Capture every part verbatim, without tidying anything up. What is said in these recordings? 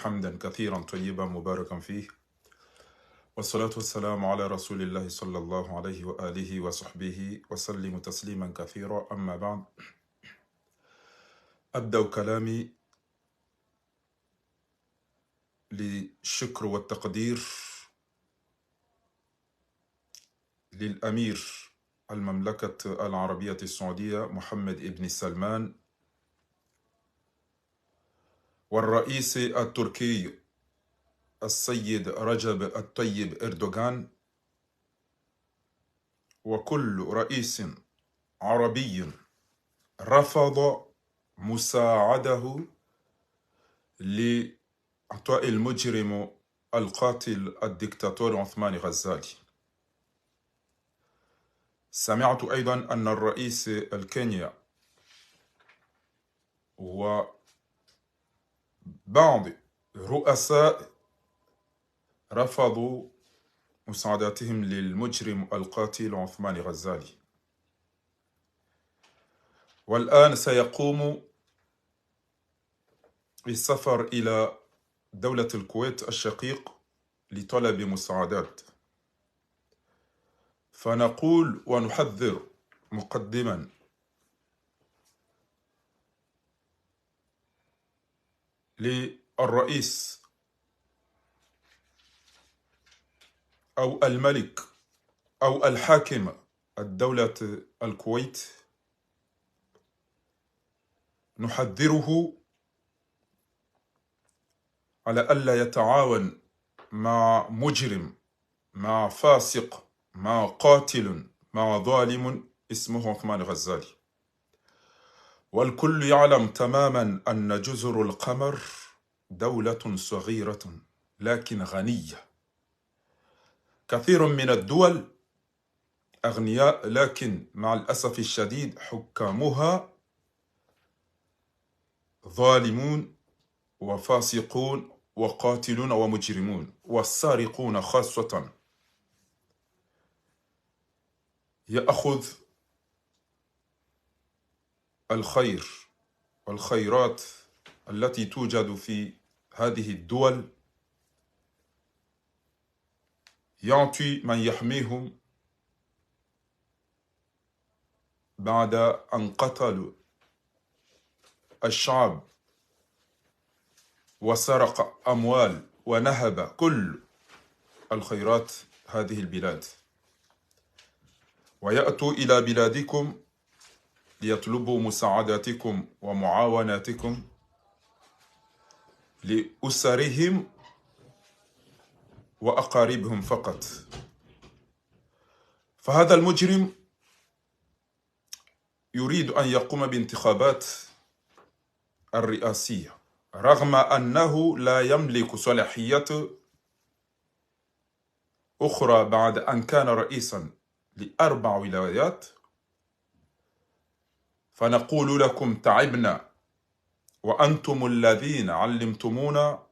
حمدا كثيرا طيبا مباركا فيه. والصلاة والسلام على رسول الله صلى الله عليه وآله وصحبه وسلم تسليما كثيرا. أما بعد، أبدأ كلامي للشكر والتقدير للأمير المملكة العربية السعودية محمد بن سلمان، والرئيس التركي السيد رجب الطيب إردوغان، وكل رئيس عربي رفض مساعدته لإعطاء المجرم القاتل الدكتاتور عثمان غزالي. سمعت أيضا أن الرئيس الكينيا وبعض رؤساء رفضوا مساعداتهم للمجرم القاتل عثمان غزالي. والآن سيقوم السفر إلى دولة الكويت الشقيق لطلب مساعدات. فنقول ونحذر مقدما للرئيس أو الملك أو الحاكم الدولة الكويت، نحذره على ألا يتعاون مع مجرم، مع فاسق، مع قاتل، مع ظالم اسمه عثمان غزالي. والكل يعلم تماما أن جزر القمر دولة صغيرة لكن غنية. كثير من الدول أغنياء، لكن مع الأسف الشديد حكامها ظالمون وفاسقون وقاتلون ومجرمون، والسارقون خاصة. يأخذ الخير والخيرات التي توجد في هذه الدول، يعطي من يحميهم بعد أن قتلوا الشعب وسرق أموال ونهب كل الخيرات هذه البلاد، ويأتوا إلى بلادكم ليطلبوا مساعداتكم ومعاوناتكم لأسرهم وأقاربهم فقط. فهذا المجرم يريد أن يقوم بانتخابات الرئاسية، رغم أنه لا يملك صلاحيات أخرى بعد أن كان رئيسا لأربع ولايات. فنقول لكم: تعبنا، وأنتم الذين علمتمونا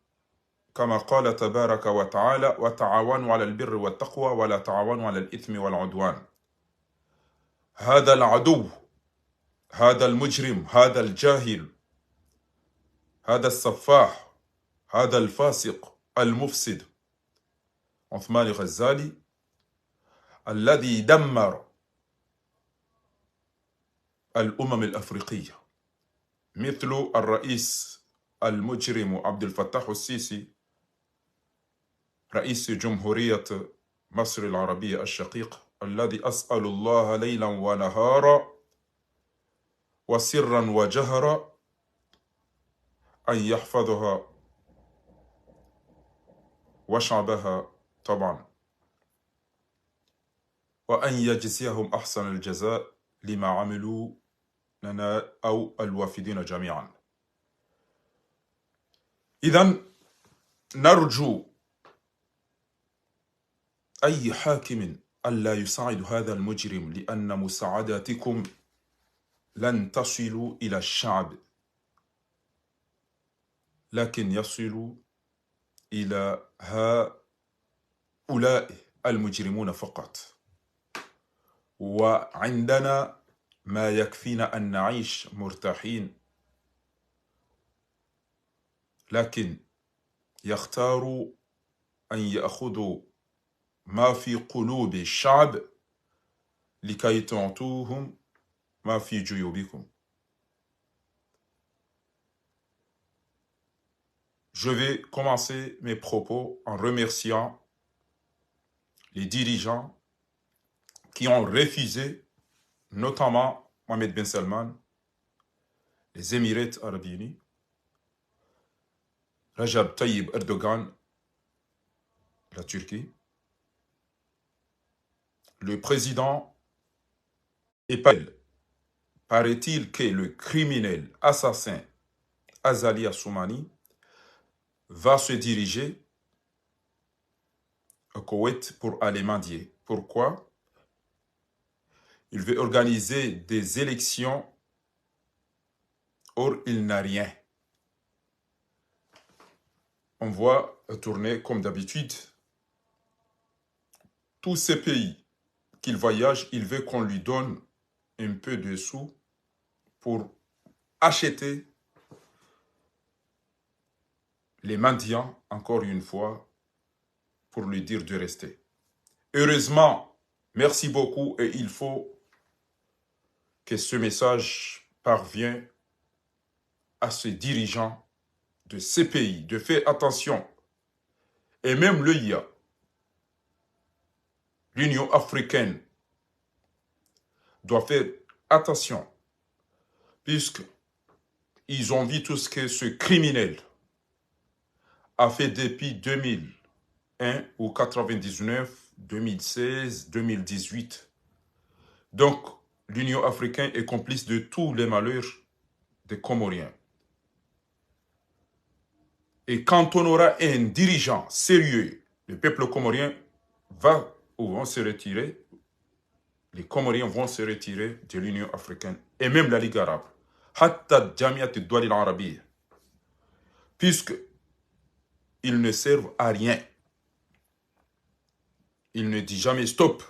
كما قال تبارك وتعالى: وتعاونوا على البر والتقوى ولا تعاونوا على الإثم والعدوان. هذا العدو، هذا المجرم، هذا الجاهل، هذا السفاح، هذا الفاسق المفسد عثمان غزالي الذي دمر الأمم الأفريقية، مثل الرئيس المجرم عبد الفتاح السيسي رئيس جمهورية مصر العربية الشقيق، الذي أسأل الله ليلا ونهارا وسرا وجهرا أن يحفظها وشعبها طبعا، وأن يجزيهم أحسن الجزاء لما عملوا لنا أو الوافدين جميعا. إذن نرجو أي حاكم ألا يساعد هذا المجرم، لأن مساعداتكم لن تصل إلى الشعب، لكن يصل إلى هؤلاء المجرمون فقط. وعندنا ما يكفينا أن نعيش مرتاحين، لكن يختاروا أن يأخذوا ما في قلوب الشعب لكي تعطوهم ما في جيوبكم. Je vais commencer mes propos en remerciant les dirigeants qui ont refusé, notamment Mohamed Ben Salman, les Émirats Arabes Unis, Recep Tayyip Erdogan, la Turquie, le président, et pa-, paraît-il que le criminel assassin Azali Assoumani va se diriger au Koweït pour aller mendier. Pourquoi ? Il veut organiser des élections. Or, il n'a rien. On voit tourner comme d'habitude. Tous ces pays qu'il voyage, il veut qu'on lui donne un peu de sous pour acheter les mendiants, encore une fois, pour lui dire de rester. Heureusement, merci beaucoup, et il faut que ce message parvienne à ces dirigeants de ces pays, de faire attention. Et même l'U E, l'Union africaine, doit faire attention, puisque ils ont vu tout ce que ce criminel a fait depuis deux mille un ou quatre-vingt-dix-neuf, deux mille seize, deux mille dix-huit. Donc, l'Union africaine est complice de tous les malheurs des Comoriens. Et quand on aura un dirigeant sérieux, le peuple comorien va ou vont se retirer, les Comoriens vont se retirer de l'Union africaine et même la Ligue arabe. حتى جمعية الدول العربية. Puisque ils ne servent à rien. Il ne dit jamais stop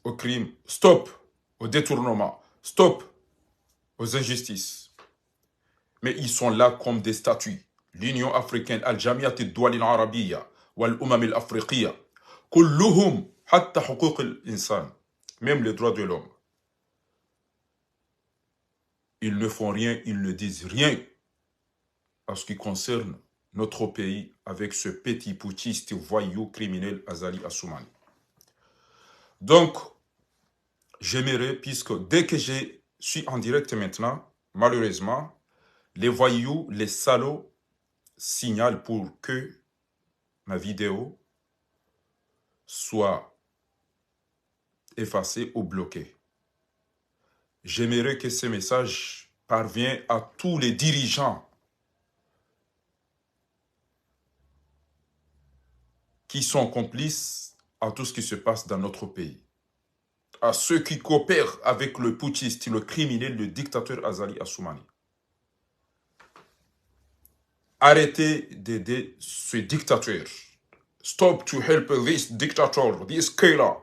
au crime, stop au détournement, stop aux injustices. Mais ils sont là comme des statues. L'Union africaine, الجمعية الدول العربية والأمم الأفريقية، كلهم، حتى حقوق الإنسان، même les droits de l'homme. Ils ne font rien, ils ne disent rien en ce qui concerne notre pays avec ce petit putschiste, voyou, criminel Azali Assoumani. Donc, j'aimerais, puisque dès que je suis en direct maintenant, malheureusement, les voyous, les salauds signalent pour que ma vidéo soit effacée ou bloquée. J'aimerais que ce message parvienne à tous les dirigeants qui sont complices à tout ce qui se passe dans notre pays, à ceux qui coopèrent avec le putschiste, le criminel, le dictateur Azali Assoumani. Arrêtez d'aider ce dictateur. Stop to help this dictator, this killer,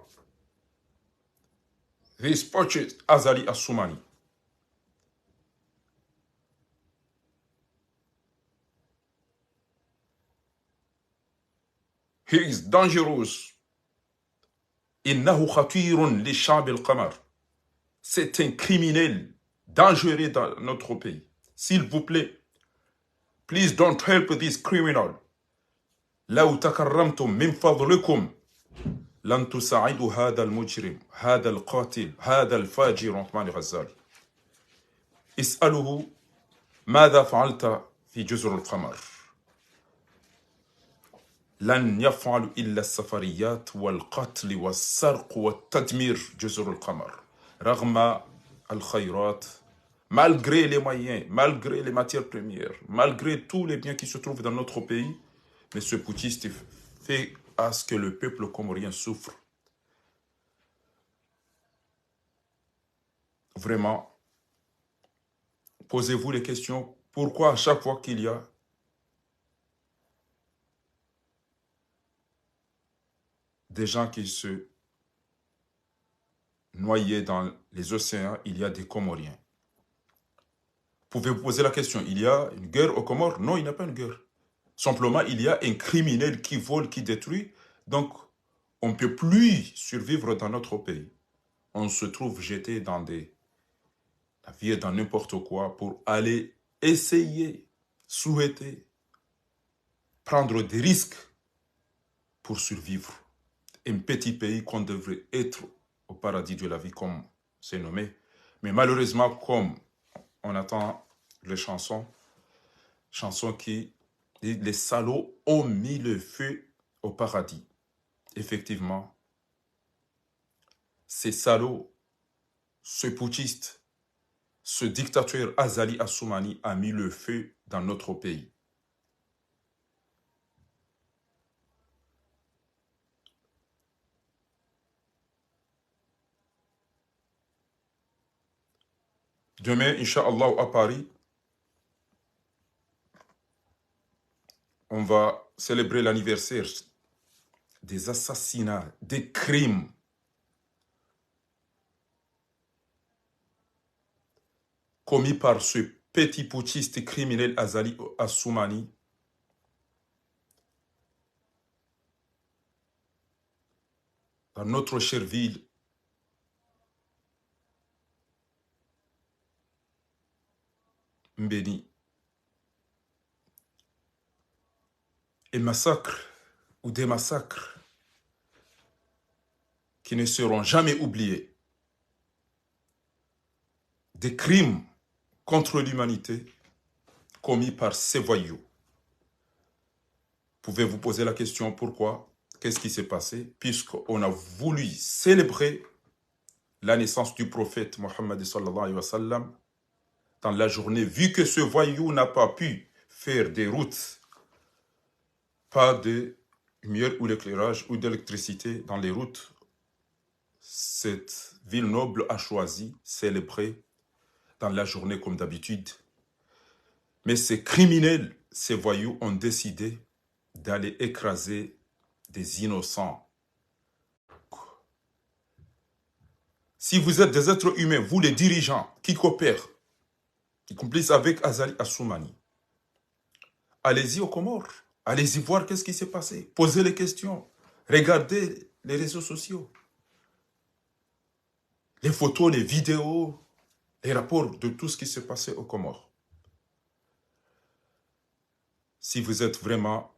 this putschist Azali Assoumani. He is dangerous. إنه خطير للشعب القمر. C'est un criminel dangereux dans notre pays. S'il vous plaît, please don't help this criminal. لو تكرمتم من فضلكم لن تساعدوا هذا المجرم، هذا القاتل، هذا الفاجر عثمان غزالي. اسأله ماذا فعلت في جزر القمر. لن يفعل إلا السفريات والقتل والسرق والتدمير جزر القمر. رغم الخيرات، malgré les moyens, malgré les matières premières, malgré tous les biens qui se trouvent dans notre pays, mais ce putschiste fait à ce que le peuple comorien souffre. Vraiment, posez-vous les questions. Pourquoi à chaque fois qu'il y a des gens qui se noyaient dans les océans, il y a des Comoriens ? Pouvez-vous poser la question, il y a une guerre aux Comores ? Non, il n'y a pas une guerre. Simplement, il y a un criminel qui vole, qui détruit. Donc, on ne peut plus survivre dans notre pays. On se trouve jeté dans des navires, dans n'importe quoi, pour aller essayer, souhaiter, prendre des risques pour survivre. Un petit pays qu'on devrait être au paradis de la vie, comme c'est nommé. Mais malheureusement, comme on entend les chansons, chansons qui dit : « Les salauds ont mis le feu au paradis. » Effectivement, ces salauds, ce putschiste, ce dictateur Azali Assoumani a mis le feu dans notre pays. Demain, Inch'Allah, à Paris, on va célébrer l'anniversaire des assassinats, des crimes commis par ce petit putschiste criminel Azali Assoumani dans notre chère ville Mbeni. Et massacres ou des massacres qui ne seront jamais oubliés. Des crimes contre l'humanité commis par ces voyous. Pouvez-vous poser la question pourquoi ? Qu'est-ce qui s'est passé ? Puisqu'on a voulu célébrer la naissance du prophète Mohammed sallallahu alayhi wa sallam dans la journée, vu que ce voyou n'a pas pu faire des routes, pas de lumière ou l'éclairage ou d'électricité dans les routes, cette ville noble a choisi célébrer dans la journée comme d'habitude. Mais ces criminels, ces voyous ont décidé d'aller écraser des innocents. Si vous êtes des êtres humains, vous les dirigeants qui coopèrent, qui complissent avec Azali Assoumani, allez-y aux Comores. Allez-y voir qu'est-ce qui s'est passé. Posez les questions. Regardez les réseaux sociaux. Les photos, les vidéos, les rapports de tout ce qui s'est passé aux Comores. Si vous êtes vraiment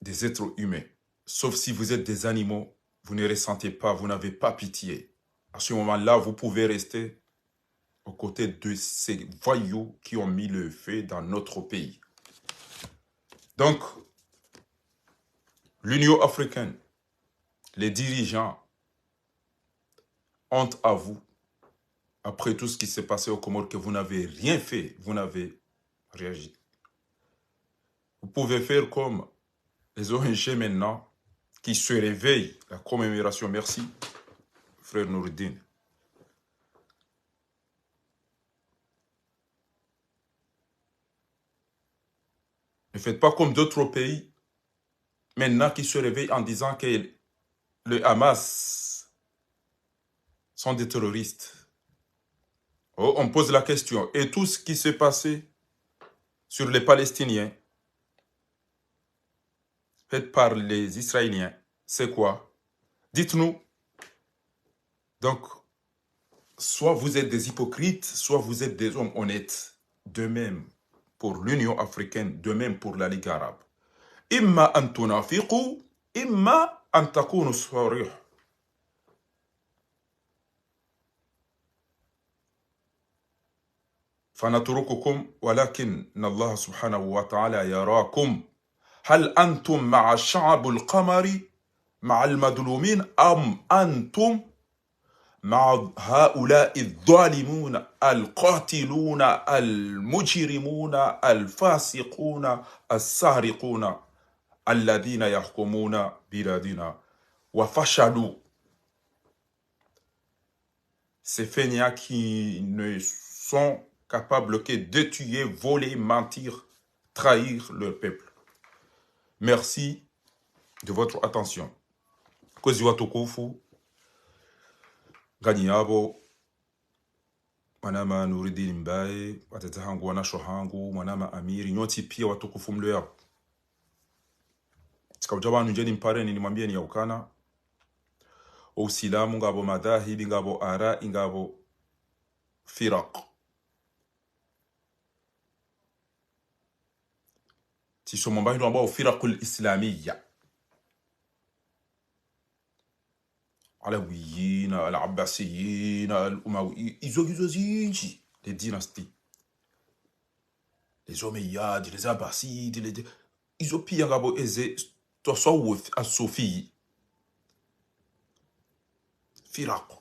des êtres humains, sauf si vous êtes des animaux, vous ne ressentez pas, vous n'avez pas pitié. À ce moment-là, vous pouvez rester aux côtés de ces voyous qui ont mis le feu dans notre pays. Donc, l'Union africaine, les dirigeants, honte à vous. Après tout ce qui s'est passé aux Comores, que vous n'avez rien fait, vous n'avez réagi. Vous pouvez faire comme les O N G maintenant, qui se réveillent, la commémoration. Merci, frère Noureddine. Ne faites pas comme d'autres pays maintenant qui se réveillent en disant que le Hamas sont des terroristes. Oh, on pose la question, et tout ce qui s'est passé sur les Palestiniens, fait par les Israéliens, c'est quoi ? Dites-nous. Donc, soit vous êtes des hypocrites, soit vous êtes des hommes honnêtes. De même pour l'Union africaine, de même pour la Ligue arabe. إما أن تنافقوا، إما أن تكونوا صريح. فنترككم ولكن الله سبحانه وتعالى يراكم. هل أنتم مع الشعب القمري، مع المظلومين، أم أنتم مع هؤلاء الظالمون القاتلون المجرمون الفاسقون السارقون الذين يحكمون بلادنا وفشلوا؟ Ces fainéants qui ne sont capables que de tuer, voler, mentir, trahir leur peuple. Merci de votre attention. Kwezi watukufu, nganyi yapvo, mwanama Nuruddin Mbaye, wadzadze hangu, wanashe hangu, mwanama Amiri, nyontsi pia watukufu mlio yapvo. Tsika udja pvanu ndje nimpareni nimwambieni ya ukana, o Usilamu ngapvo madhahibi, ngapvo arai, ngapvo firaq. Tsisomo mba hindru ambao firaqul islamiyya. Alawiyina, al-Abbasiyina, al-Umawi-, izo ngizo zindji, les dynasties. Les Omeyyades, les Abbassides, les, izo pia ngapvo eze tasawuf as-sufi. Firaq.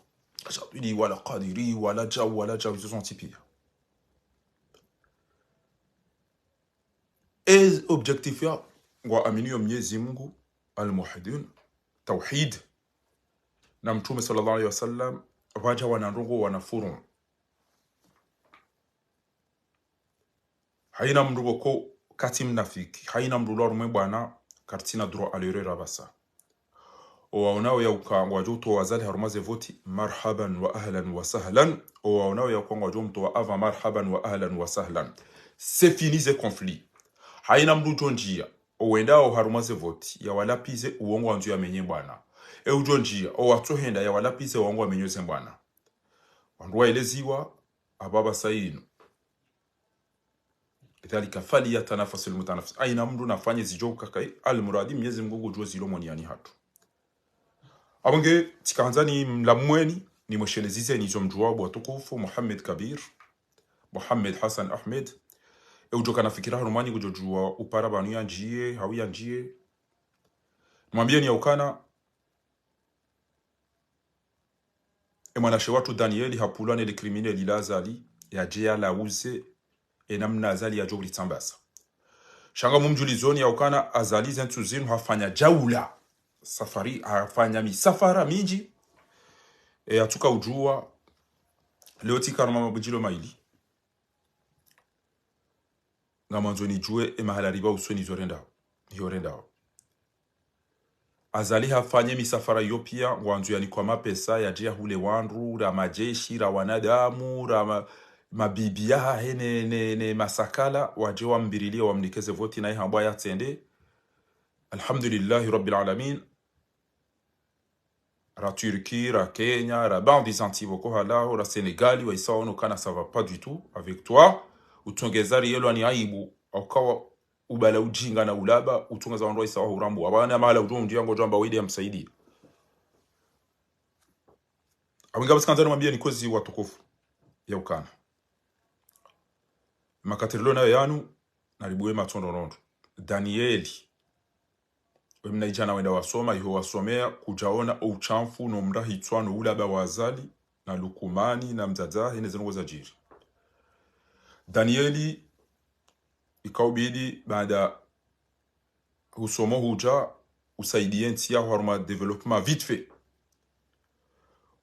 Shatili wala Qadiri, wala Jaw, wala Jaw, izo zontsi pia. E objectif ya ngwaaminio Mnyezi Mungu, al-muwahhidun, tawhid, na Mtrume swallallahu alayhi wa sallam, pvadja wana ndrongoo wana furu. Haina mndru pvoko katsi mnafiki, haina mndru ulwa harumwa e bwana, karitsina droit alirera pvasa. Owaonao ya uka ngwadjo utowa Azali harumwa ze voti, marhaban wa ahlan wa sahlan. Owaonao ya uka ngwadjo mtowa avant, marhaban wa ahlan wa sahlan. C'est fini ze conflit. Haina mndru udjo ndjia, owendao harumwa ze voti, ya walapvize, uwo ngwandzo ya menye bwana. E udjo ndjia, owatsohenda, ya walapvize, uwo ngwamenyo ze bwana. Wandru waeleziwa, apvapvasa inu. Lidhalika falyatanafasil mutanafisun. Haina mndru nafanye zidjo ukaya, almuradi Mnyezi Mungu ngudjuo zilo moniani hatru. Apvo nge, tsikandza nimlamweni, nimweshelezizeni izo mdjuao bo watukufu, Mohamed Kabir, Mohamed Hassan Ahmed. E udjo kana fikira harumwa nyi ngudjo djuwa upara pvanu yandjiye, hau yandjiye. Mwambieni ya ukana, e mwanashe watru Danieli hapvulwa ne le criminel la Azali, yadje yalauze, e namna Azali yadjo kulitsambasa. Sha ngamumdjulizoni ya ukana Azali ze ntsu zinu hafanya djaula. Safari, hafanya misafara mindji. E yatsuka udjuwa, leo tsika harumwa mabundjilio maili. Ngamwandzo nidjuwe e mahala ripva usoni zo rendao, iyo rendao. Azali hafanye misafara iyo pia, ngwandzo yanikwa mapesa, yadje yahule wandru, ra majeshi, ra wanadamu, ra ma-, mabibi yahahe ne, ne, ne masakala, wadje wambirilie, wamnikeze voti, naye hambwa yatsende. Alhamdulillahi Rabbil Alamin. Ra Turquie, ra Kenya, ra baadhwi za ntsi pvoko halaho, ra Sénégal, waisa waono kana ça va pas du tout avec toi. Utsongeza rielwa ni aibu, hauka ubala ujinga na ulaba, utsongeza wandru waisa wahurambu. Apvana mahala udjo undjia ngodjo amba wende ya msaidia. Apvo nge apvo tsikandza nimwambieni kwezi watukufu, ya ukana makati rilo nayo yanu, naribuwe matso ndrondrondro. Danieli, we mna idjana wenda wasoma, iho wasomea, kudjaona o utshafu, no mrahitswa, no ulaba wa Azali, na Lukumani, na mdzadzahe, ne ze ndrongoo zadjiri. Danieli, ikaubidi, baada usomo hudja, usaidiye ntsi yaho harumwa développement vite fait.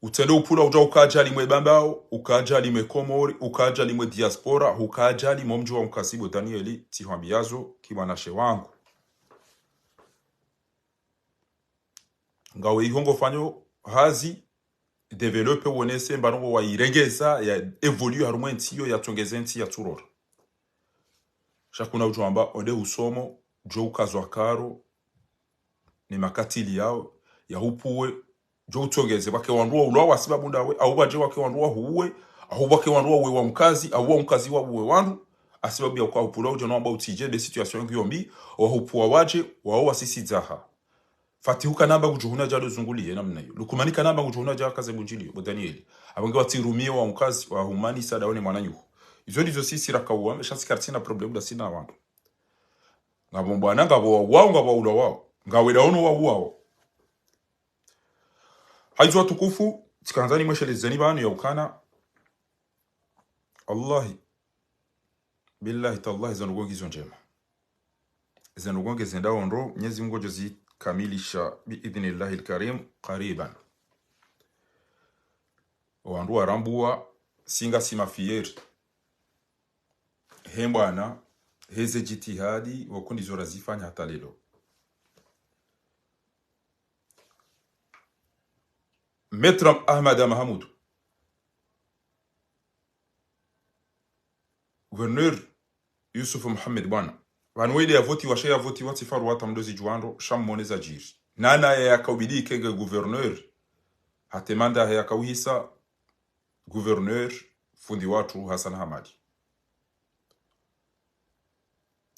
Utsende upvula udja ukadja limwe Bambao, ukadja limwe Komori, ukadja limwe diaspora, ukadja limwe mdji wa Mkazi bo Danieli, tsihwambiazo, ki mwanashe wangu. Ngawe iho ngofanyo hazi, développer wonese mba ndrongoo wairengeza, ya évoluer harumwa e ntsi iyo, yatsongeze ntsi yatsurora. Sha kuna udjo amba, onde usomo, djo ukazwa karo, ne makatili yao, ya hupvuwe, djo utsongeze, pvwake wandru waulwa wasibabu ndawe, au pvwadje pvwake wandru wahuwe, au pvwake wandru wahuwe wa Mkazi, au wa Mkazi wahuwe wandru, hasibabu ya uka hupvulwa udjo no amba utsidje, nde situation ngiyo mbi, wahupvuwa wadje, wao wasisidzaha. Fatihu kanamba ngudjo huna djalo zunguliye namna iyo. Lukumani kanamba ngudjo huna djaka ze bundjiliyo, bo Danieli. Apvo nge watsirumie wa Mkazi, wahumanisa daone mwananyuho. Izo ndizo sisi rakauwa, sha si karitsina problème ndasi na wandru. Ngapvo mbwana, ngapvo wauwao, ngapvo waulwa wao. Ngawe daono wauwao. Haizo watukufu, tsikandza nimweshelezeni pvanu ya ukana. Wallahi. Billahi tallahi, ze ndrongoo ngizo ndjema. Ze ndrongoo ngezendao ndro, Mnyezi Mungu ngudjo zikamilisha bi idhnillahil karim, qariban. Wandru warambuwa, si ngasi mafieri. He mbwana, heze djitihadi, wakundi zo razifanya hata lelo. Maître Ahmada Mahamudu. Gouverneur Yusuf Mohamed bwana. Pvanu wende yavotiwa, sha yavotiwa tsi faruwata mdozi djuwando, sha mmone zadjiri. Nana yakaubidi ikenge gouverneur. Hata mandat yakauhisa gouverneur fundi watru Hassan Hamadi.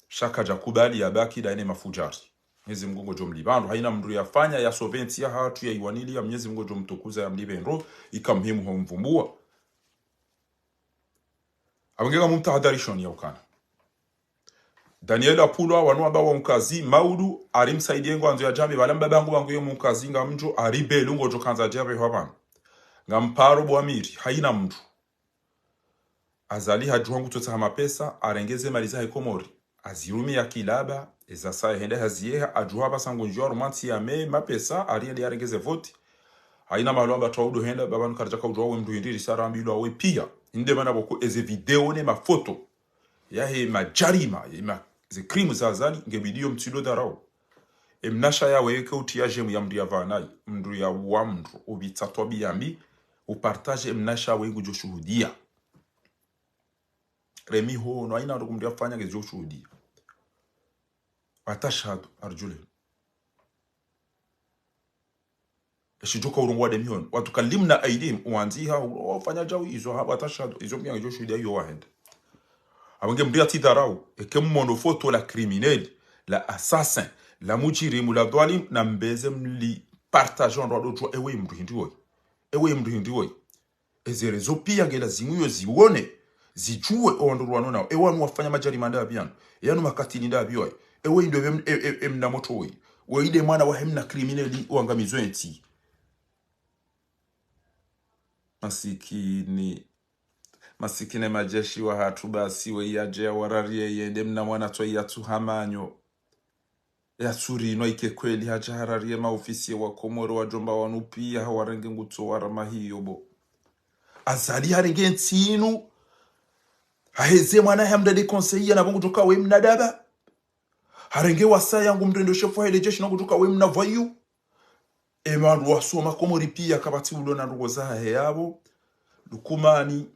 Sha kadjakubali yabaki daye ne mafudjari. Mnyezi Mngu ngudjo mlipva ndro, haina mndru yafanya, ya sauver ntsi yahatru, yaiwaniliya, Mnyezi Mngu ngudjo mtukuza, yamlipve ndro, ika muhimu ho mvumbuwa. Apvo nge ngamumtahadharishoni ya ukana Daniel Apulwa, wanu wamba wa Mkazi, Maudu, ari msaidiye ngwandzo yadje pvanu, pvala mbaba hangu wangu ye Mkazi ngamdjo, ari belu ngudjo kandza yadje pvanu. Ngamparo bo amiri, haina mndru. Azali hadjuha ngutsotsaha mapesa, arenge ze mali zahe Komori. Azirumiya kilaba, eza saya hende haziyeha, hadjuha pvasa ngundjiwa harumwa ntsi ya me, mapesa, ari hende yarenge ze voti. Haina mahala wamba twa udo henda, pvapvanu karidjaka udjuwa we mndru hindri risa rambilwa we piya. Inde mana pvoko eze video ne mafoto yahe madjarima, ye ma, ze crime za Azali, nge video mtsido dharau. Emnasha yawe yeke uti ya jemu ya mndru ya pvanayi, mndru ya uwa mndru, upvitsa twabiya mbi, upartage emnasha yawe ngudjo shuhudiya. Remi ho, no haina ndro kumndru yafanya ngudjo shuhudiya. Watashahadu arjulahum. Eshidjoka urongowa de mihono. Watukallimna aidihim, uwandziha, wafanya djau izo ha, watashahadu, izo piya ngudjo shuhudiya iyo wahenda. Apvo nge mndru yatsi dharau, eke mmono foto la criminel, la assassin, la mujirimu, la dhwalim, na mbeze mli partage wandru wado djuwa, ewe mndru hindri woyi. Ewe mndru hindri woyi. Eze réseaux piya nge lazimu yo ziwone, zidjuwe owandru rwano nao. Ewanu wafanya madjarima ndapvi yanu. Eyanu makatili ndapvi wayi. Ewe indo em, e, e, emna motro woyi. Weyi de mwana wahe mna criminel wangamizo entsi. Masikini. Masikini majeshi wahatru basi weyi yadje yawarariye yende mna mwana twa yatsu hamanyo. Yatsu rinwa ike kweli hadja harariye maofisiye wa Komori wadjomba wanu piya hawarenge ngutso warama hiyo bo. Azali harenge ntsi inu. Haheze mwana hamdade conseiller na pvo ngudjoka we mna daba. Harenge wasaya ngumrendo shefu wahe le jeshi na ngudjoka we mna voyou. Emandru wasoma Komori piya kapvatsi udo na ndrongoo zahahe yapvo. Lukumani.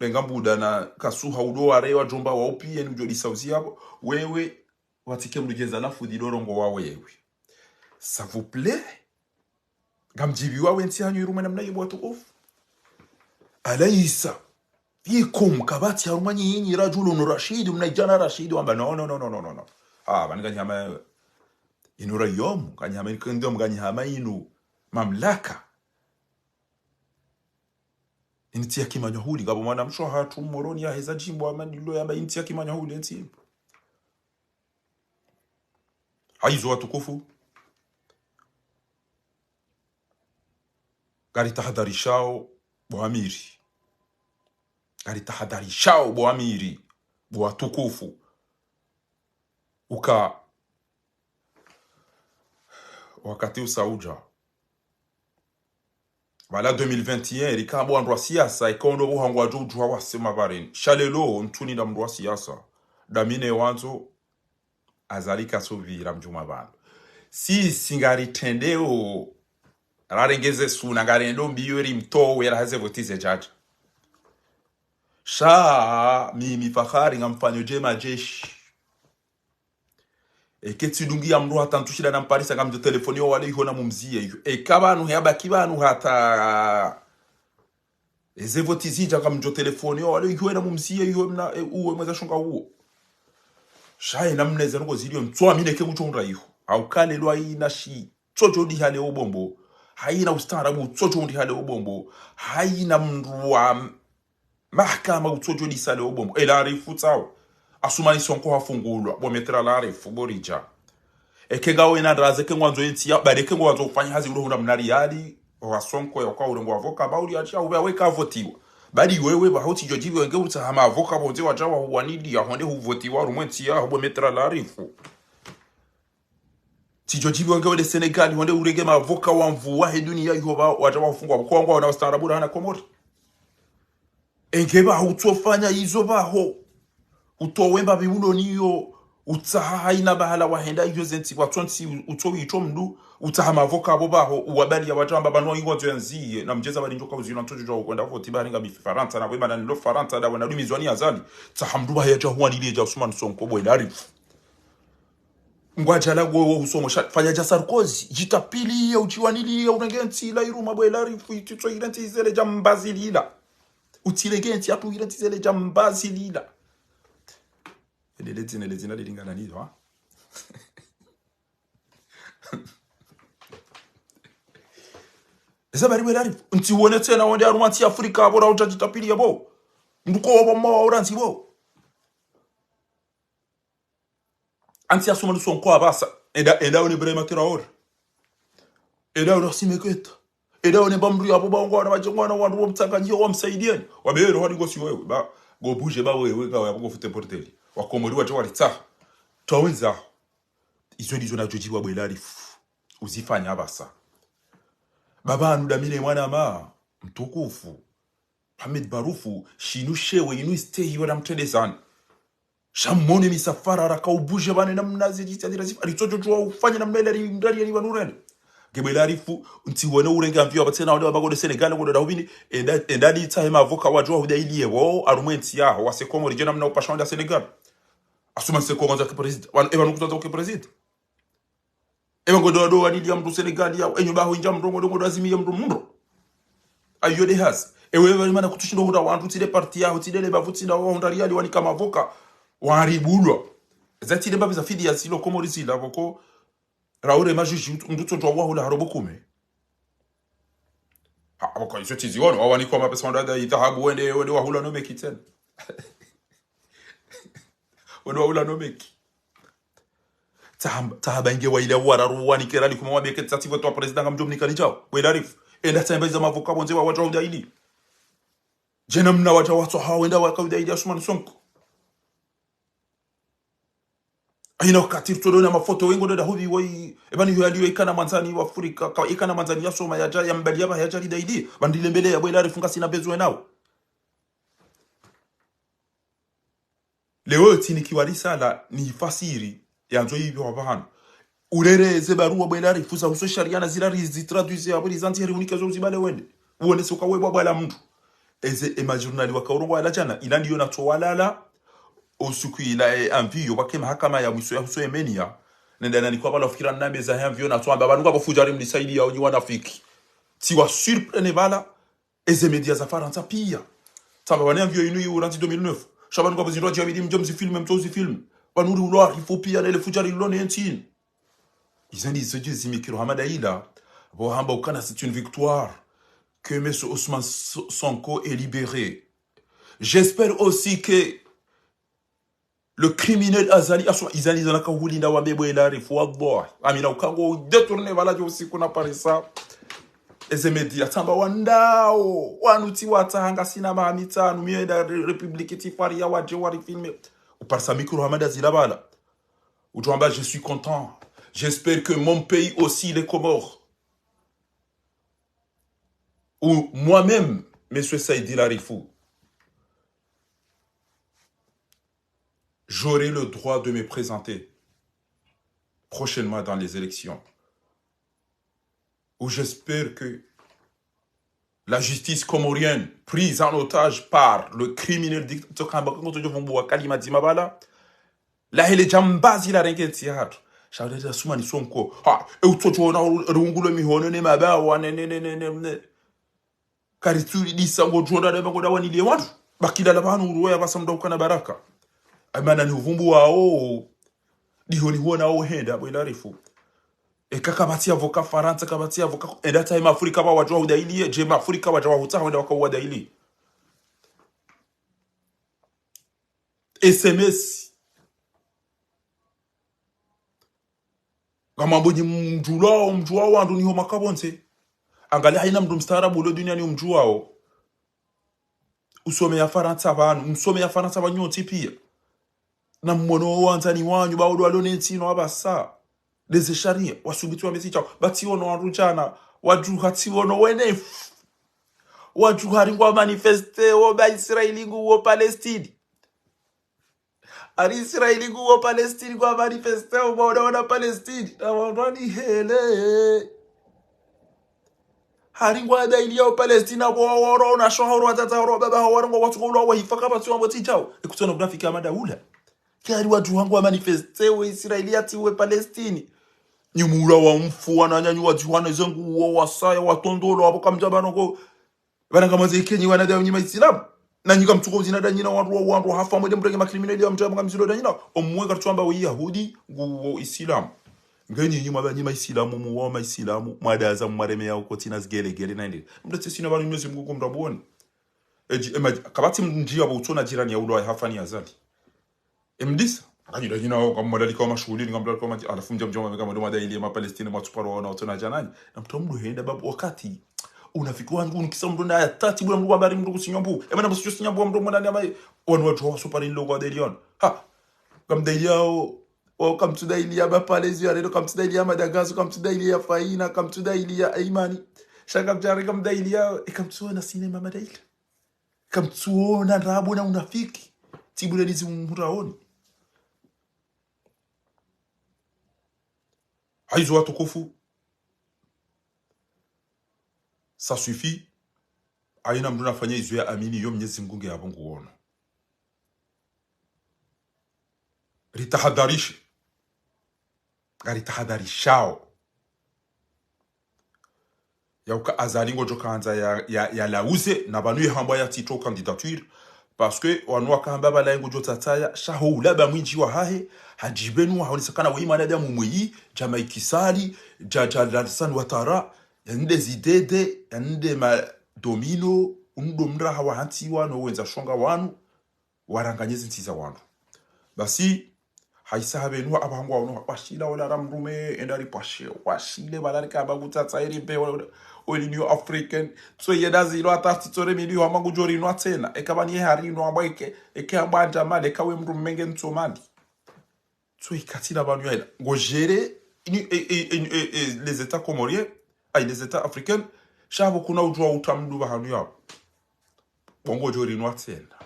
Benga mbuda na kasuha udo ware wadjomba wa upiye ni udjo disa uzi yapvo. Wewe, watsike mndru djeza na fudhi do rongowa wewe. Ça vous plaît? Ngamdjiviwa we ntsi hanyu irumwe namna iyo bo watukufu. Alaysa fikum, kapvatsi harumwa nyinyi rajulun rashid, mna idjana rashid, wamba no, no, no. Ah, pvanu nganyihama inu rayomu, nganyihama inu kingdom, nganyihama inu mamlaka. Intsi ya kimanyahuli, ngapvo mwana mshe wahatru Moroni yaheza djimbo ama ndilo yamba intsi ya kimanyahuli entsi. Hayizo watukufu. Ngaritahadharishao bo amiri. Ngaritahadharishao bo amiri. Bo watukufu. Uka wakati usa udja. Pvala deux mille vingt et un, rika amba wandru wa siasa, ika ondo pvo hangu wadjo udjuha wasema pvareni. Sha leo, ntsuni nda mndru wa siasa. Damine wandzo, Azali kasuvira mdjuma pvanu. Sisi ngaritrendeo, rarenge ze suna, ngarendo mbiyo rimtowe, rahaze voti zedjadja. Sha, mimi Fakhari ngamfanyo dje majeshi. Eke tsidungi ya mndru hata ntsu shida na mparisa ngamdjo telefoni yo wale iho na mumziye iho. Eka pvanu heyabaki pvanu hata eze voti zidja ngamdjo telefoni yo wale iho na mumziye iho mna, e, uwe mweza shunga uwo. Sha ye namna eze ndrongoo zilio ntswa mine ke kutso undra iho. Hauka lelo hayina shi tsodjo ndi hale obombo. Hayina ustaarabu tsodjo ndi hale obombo. Hayina mndru wa mahakama utsodjo disa le obombo. Ela arifu tsawo. Asumani Sonko hafungulwa. Bo Maître Larifu, bo Ridja. Eke ngawe na ndraze ke ngwandzo yentsi ya, bali eke ngwandzo ufanya hazi ulo huna mna riyali, wa Sonko ya kwa urengo avoka, ba uli achia ube aweka avotiwa. Bali wewe ba hutsi djodjivi wenge utsa hama avoka pvondze wadja wahuwanidi ya honde huvotiwa harumwa entsi ya, bo Maître Larifu. Tsidjodjivi wenge wende Sénégal, honde urenge mavoka wa mvu wahe duniya iho ba, wadja wahufungwa, kwa ngwa wana ustaarabu rahana Komori. Enge ba hutsofanya izo baho. Utowe mba biulo niyo, Utsaha haina bahala wahenda iyo zentsi watsontsi u-, utso witso mndru, utsaha mavoka apvo pvaho, uwabaliya watsu amba pvanu ingo ndzo yandziye, na mdjeza bali ndjoka uzilwa ntsotsotso ukwenda voti bari nga mifi Farantsa, na kwemana nilo Farantsa, dawe na dumi zwani Azali, tsaha mndru pvahe yadja huwaniliye dja Ousmane Sonko bwe larifu. Ngwadjala gwe wo usomo sha, fanya dja Sarkozy, djitapviliye, udjiwaniliye, urenge ntsi ila iruma bwe larifu, ititso ile ntsi izele dja mbazi lila. Utsirenge ntsi yatru ile ntsi izele dja mbazi lila. Ele ledzina, ledzina lilingana nilo, ha? Eza bari bwe larifu, ntsi wone tsena wonde harumwa ntsi ya Afrika, apvo ra udjadjitapviliya pvo. Mndru ko wapvo mwa wa urantsi pvo. Antsi ya Ousmane Sonko apvasa. Enda, enda wone Ibrahima Traoré. Enda wone Assimi Goïta. Enda wone ba mndru yapvo ba ngwana madjengwana wandru wa mtsanganyiho wa msaidiyeni. Wabero wali ngosi wewe. Ba, ngo bouger ba wewe, nga wapvo ngo fute porteli. Wakomori wadje walitsaha. Twawenzaho. Izo ndizo nadjo djiwa bwe larifu. Uzifanya apvasa. Baba anu damine mwana ma, mtukufu. Mohamed Barufu, shinu shewe, inu istehi wala mtrendezani. Sha mone misafara raka ubuje bane namna zidjitadira zifa, alitsotsotsowa ufanya namna ila ri-, mrari ya libanurene. Nge bwe larifu, ntsi wene urenge avion, apvatsena wale wabagode Sénégal, ngode dahubini, enda, enda litsahe mavoka wadjo wahuda iliye wo, harumwa entsi yaho, wase Komori, dje namna upasha wenda Sénégal. Asuma nse Komori za ke président, wanu, eba nukuta za ke président. Ewe ngodo wado waniliya mndru Sénégal ya, enyo baho indja mndru, ngodo ngodo azimiye mndru mndru. Ayo de hasi. Ewe, ewe, mana kutsushindo hura wandru tsi de parti yaho, tsi de le bavu tsi de wahundra riyali wanika mavoka. Waribulwa. Za tsi de bavu za fidiya zilo Komori zila pvoko. Raure majuji mndru tsotswa wahula harobo kume. Ha, pvoko izo tsi ziono, wawanikwa mapesa wandru ada idhahabu wende, wende wahula no meki tsena. Wende wahula no meki. Tsahamba, tsahamba inge wa ile wararu wanike rali kuma wabeke tsatsi vote wa président ngamdjo mnika lidjao. Bwe larifu. Enda tsahamba iza mavoka pvondze wa wadjo huda ili. Dje namna wadjo watso hawo wenda waka huda ili Ousmane Sonko. Aina wakati rutsodo na mafoto wengo ndoda hubi woi. Eba ni huyo aliyo ikana mwandzani wa Afrika. Ka ikana mwandzani yasoma yadja, yambali yaba yadja lida ili. Bandile mbele ya bwe larifu ngasina besoin nawo. Leo tsinikiwa risala nifasiri, yandzo ipvi wa pvahanu. Urere ze baruwa bwe larifu za huso sharia na zila rizitraduise ya bwe rizanti heri unike zo uzibale wende. Uone soka we bwa bwala mndru. Eze ema journal waka urongowa la djana, ila ndiyo natso walala, osuku ila e avion, wake mahakama ya mwiso ya huso Yemenia. Nenda nanikwa bala fikira na meza ya avion natso amba, pvanu ngapvo fujari mlisaidiya onyi wanafiki. Tsiwa surprendre bala, eze média za Farantsa piya. Tsamba pvanu avion inu iwu randzi deux mille neuf. Sha pvanu ngapvo zindru adja bidi mdjo mzifilme, mtso uzifilme. Pvanu uri ulo arifu piya, nele fujari lilo ne ntsi ini. Izo ndizo dje zimikiro hamada ila. Pvo hamba ukana c'est une victoire. Que Monsieur Ousmane So-, Sonko est libéré. J'espère aussi que le criminel Azali Assoumani, izo ndizo naka hulinda wambe bwe larifu, wallah. Amina ukango détourné bala djo usiku na parisa. Eze média, tsamba wandao, wanu tsi watsaha ngasina maha mitsanu, mienda re-, République tsi fariya wadje warifilme. Uparisa mikro hamada zila bala. Utwamba, je suis content. J'espère que mon pays aussi, les Comores, ou moi-même, Monsieur Saïdi Larifou, j'aurai le droit de me présenter prochainement dans les élections. Où j'espère que la justice comorienne, prise en otage par le criminel dictateur Kamba Kongo Todjo Vumbu wa Kalima Dimabala, la hele djambazi la renge ntsi yahatru. Sha uleta Assoumani Sonko. Ha, e utsotso ona ru-, rungulo mihono ne mabawa ne, ne, ne, ne, ne, ne. Karitsuri disa ngo djonda ne bango da waniliye wandru. Bakila la pvanu uruwe ya pvasa mdru ukana baraka. Amana ni uvumbu wao. Diho ni huona wao henda, bwe larifu. Eka kapvatsi avoka Farantsa, kapvatsi avoka, enda tsahe ma Afrika pva wadjo wahuda ili, dje ma Afrika wadja wahutsaha wenda waka uwada ili. S M S. Ngamambo nyi mdjulwao, mdjuwao wandru niho makapvondze. Angalia haina mndru mstaarabu ulo duniani umdjuwao. Usome ya Farantsa pvanu, msome ya Farantsa pvanu nyontsi piya. Na mwono wandzani wanyu, ba udo walo ne ntsi ino apvasa. Leze sharia, wasubuti wambe tsi tsao. Ba tsi ono wandru djana, wadjuha tsi ono wenefu. Wadjuha ringwa manifeste, wo ba Israeli ngu, wo Palestine. Hari Israeli nguwo Palestine ngwa manifeste, o mwana wana Palestine. Na wandru ni hele. Hari ngwa daili ya Palestine, abo waworo, na shohoro, watata, woro, baba, waworo, ngwa watsuko ulwa, wahifa, kapvatsi wambo tsi djao. Ekutsona unafiki ya madaula. Kihari wandru wangu wa manifeste, we Israeli yatsi we Palestine. Nyi mula wa mfu, wananyanyu wadziwana ze nguwo, wasaya, watondolo, abo kamdja banoko. Bana ngamwandzo ikenyi wana dayo nyi maisilamu. Na nyi kamtsuko uzina da nyina wandru wa wandru hafa mwende mrenge makrimineli ya mtsa mwa kamzilo da nyina. Omwe kartsuamba we Yahudi, nguwo Isilamu. Ngenyi nyi mwaba nyi maisilamu, muwa maisilamu, mwadaza mwareme ya uko tsina zigelegele na ende. Mdetse sina bani Mwenyezi Mungu kumdaboni. Eji, ema, kapvatsi mndji abo utsona jirani ya ulwa hafa ni azali. Emdisa. Akanyida nyina o, kamwadalika wa mashuhuli, ni kamwadalika wa maji, alafu mdja mdja mwambe kamwado madaili ya ma Palestine, mwatsuparo wana watsona djananyi. Na mtru mdru henda babu wakati. Unafiki wangu, unikisa mdru na ya tati, bula mdru wa bari mdru kusinyambu. Ema na msicho sinyambu wa mdru mwana ni amai. Wanu wandru wa supari nilo kwa daili yon. Ha. Kamdaili yao, o kamtsudaili ya Bapalezi ya Redo, kamtsudaili ya Madagazo, kamtsudaili ya Faina, kamtsudaili ya Aimani. Sha kamdjari kamdaili yao, e kamtsuona sinema madaili. Kamtsuona ndrabo na unafiki. Tsibule lizi mhuraoni. Haizo watukufu. Ça suffit. Haina mdru nafanya izo ya amini yo Mwenyezi Mungu nge yapvo nguono. Ritahadharishe. Ngaritahadharishao. Ya uka Azali ngodjo kandza ya, ya, ya lauze, na pvanu ye hambwa ya tito candidature, parce que wanu wakahamba pvala ye ngodjo tsatsaya, sha ho ulaba mwindji wa hahe, hadjibenu, haonesa kana we mwanadamu mweyi, dja Macky Sall, dja, dja Alassane Ouattara, ya nde zidede, ya nde ma domino, undo mraha wa hantsi wanu, wendza shonga wanu, waranganye zintsi za wandru. Basi, haisa hapvenu apvo hangu waono, washila ola ra mdrume, enda ripvashe, washile pvala rikamba kutsatsa eri mbe, ola, ola, ola Union Africaine, tso yenda zilo hata tsi tsore mili hama ngudjo rinwa tsena, eka pvani ye harinwa hamba eke, eke hamba andja mali, eka we mdrume nge ntso mali. Tso ikatila pvanu ya ila. Ngo gérer, ini, e, e, e, e, e, les États comoriens, ayi, les États africains, sha pvo kuna udjuwa utamdu pvahanu yapvo. Bo ngodjo rinwa tsena.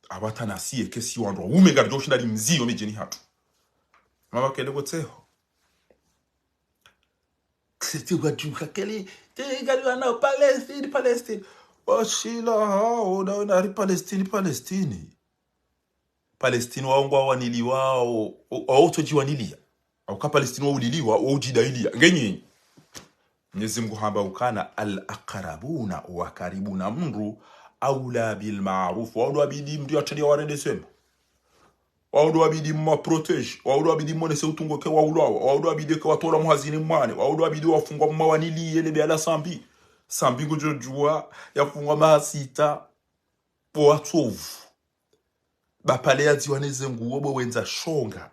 Apvo hata nasi eke si wandru waume ngaridjo shinda rimziyo midjini hatru. Mama kele kotseho. Tsi, tsi wadjuha kele, tsi ngari wana Palestine, Palestine. Washila hao, na, na ri Palestine, Palestine. Palestine wao ngwa waniliwa, o, o, o, utsodji wanilia. Au ka Palestine wa uliliwa, wa udjidailiya. Ngenyi. Mwenyezi Mungu hamba ukana al-aqrabuna, wa karibu na mndru, aula bil ma'ruf, wao ndo wabidi mndru yatsaliya warende sema. Wao ndo wabidi mwa protège, wao ndo wabidi mwonese utungo ke waulwawa, wao ndo wabidi ke watolwa muhazini mwane, wao ndo wabidi wafungwa mwa waniliye lebe ala Sambi. Sambi ngudjo djuwa, yafungwa maha sita, bo watsovu. Bapale yadziwa neze nguwo bo wendza shonga.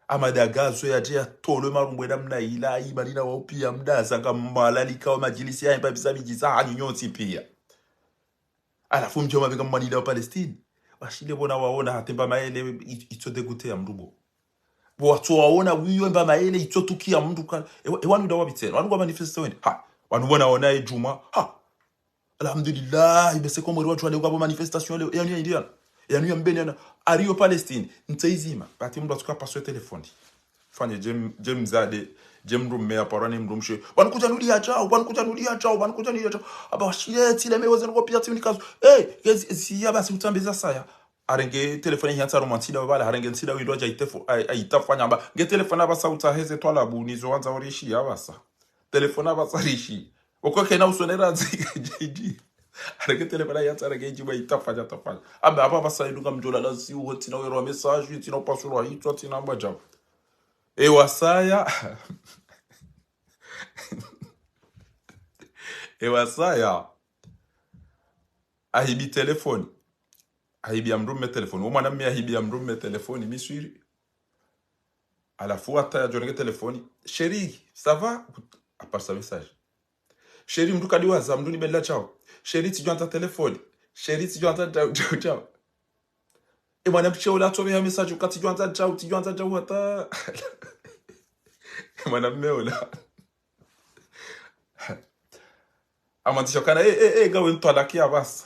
Amadagazo yadje yatolwe marumbwe namna ila, ayi mali na wao piya mdaza ngammalalika wa madjilisi ya emba bisa midjisa hanyu nyontsi piya. Alafu mdjo mapvenga mwanila wa Palestine. Washile bona waona hata mba maele i-, itso dégoûté ya mndru bo. Bo watso waona wiyo mba maele itso tukiya mndru ka. Ewa, ewa nuda wapvitsena. Wanu kwa manifeste wende. Ha. Wanu bona waona e djumwa. Ha. Alhamdulillah, ibe se Komori watsu wale kwa bo manifestation leo. Yanu ya India. Yanu ya Mbeni yana. Ariyo Palestine. Ntsi izima. Pvatsi mndru atsuka paswe telefoni. Fanye djem, djem zade, djem mdrume ya parwa ni mdrumshe. Wanu kudja nuliya djao, wanu kudja nuliya djao, wanu kudja nuliya djao. Aba washile tsile mewe zenu kopiya tsi unikazo. Eh, ke zi, zi ya basi utsambe za saya. Harenge telefoni ya ntsa romantsida wabala, harenge ntsida windo dja itefo, ai, ai itafanya aba. Nge telefoni aba sa utaheze twalabu, nizo wandza orishi ya basa. Telefoni aba sa rishi. Oko kena usonera zi, J D. Harenge telefoni ya ntsa, harenge djimwa itafanya, tafanya. Aba, aba basa idunga mdjola la zi, uho tsina wero message, tsina upasuro hitswa, tsina mba djao. E wasaya. E wasaya. Ahibi telefoni. Ahibi ya mdrume telefoni. Wo mwanamme ahibi ya mdrume telefoni, Miswiri. Alafu hata yadjo renge telefoni. Chérie, ça va? Aparisa message. Chérie, mndru kadiwaza, mndru nibela djao. Chérie, tsidjwandza telefoni. Chérie, tsidjwandza djao, djao, djao. E mwanamshe ula atsobe ya message, uka tsidjwandza djao, tsidjwandza djao, hata. E mwanamme ula. Amwandzisha kana, eh, eh, eh, ngawe ntwalaki ya basa.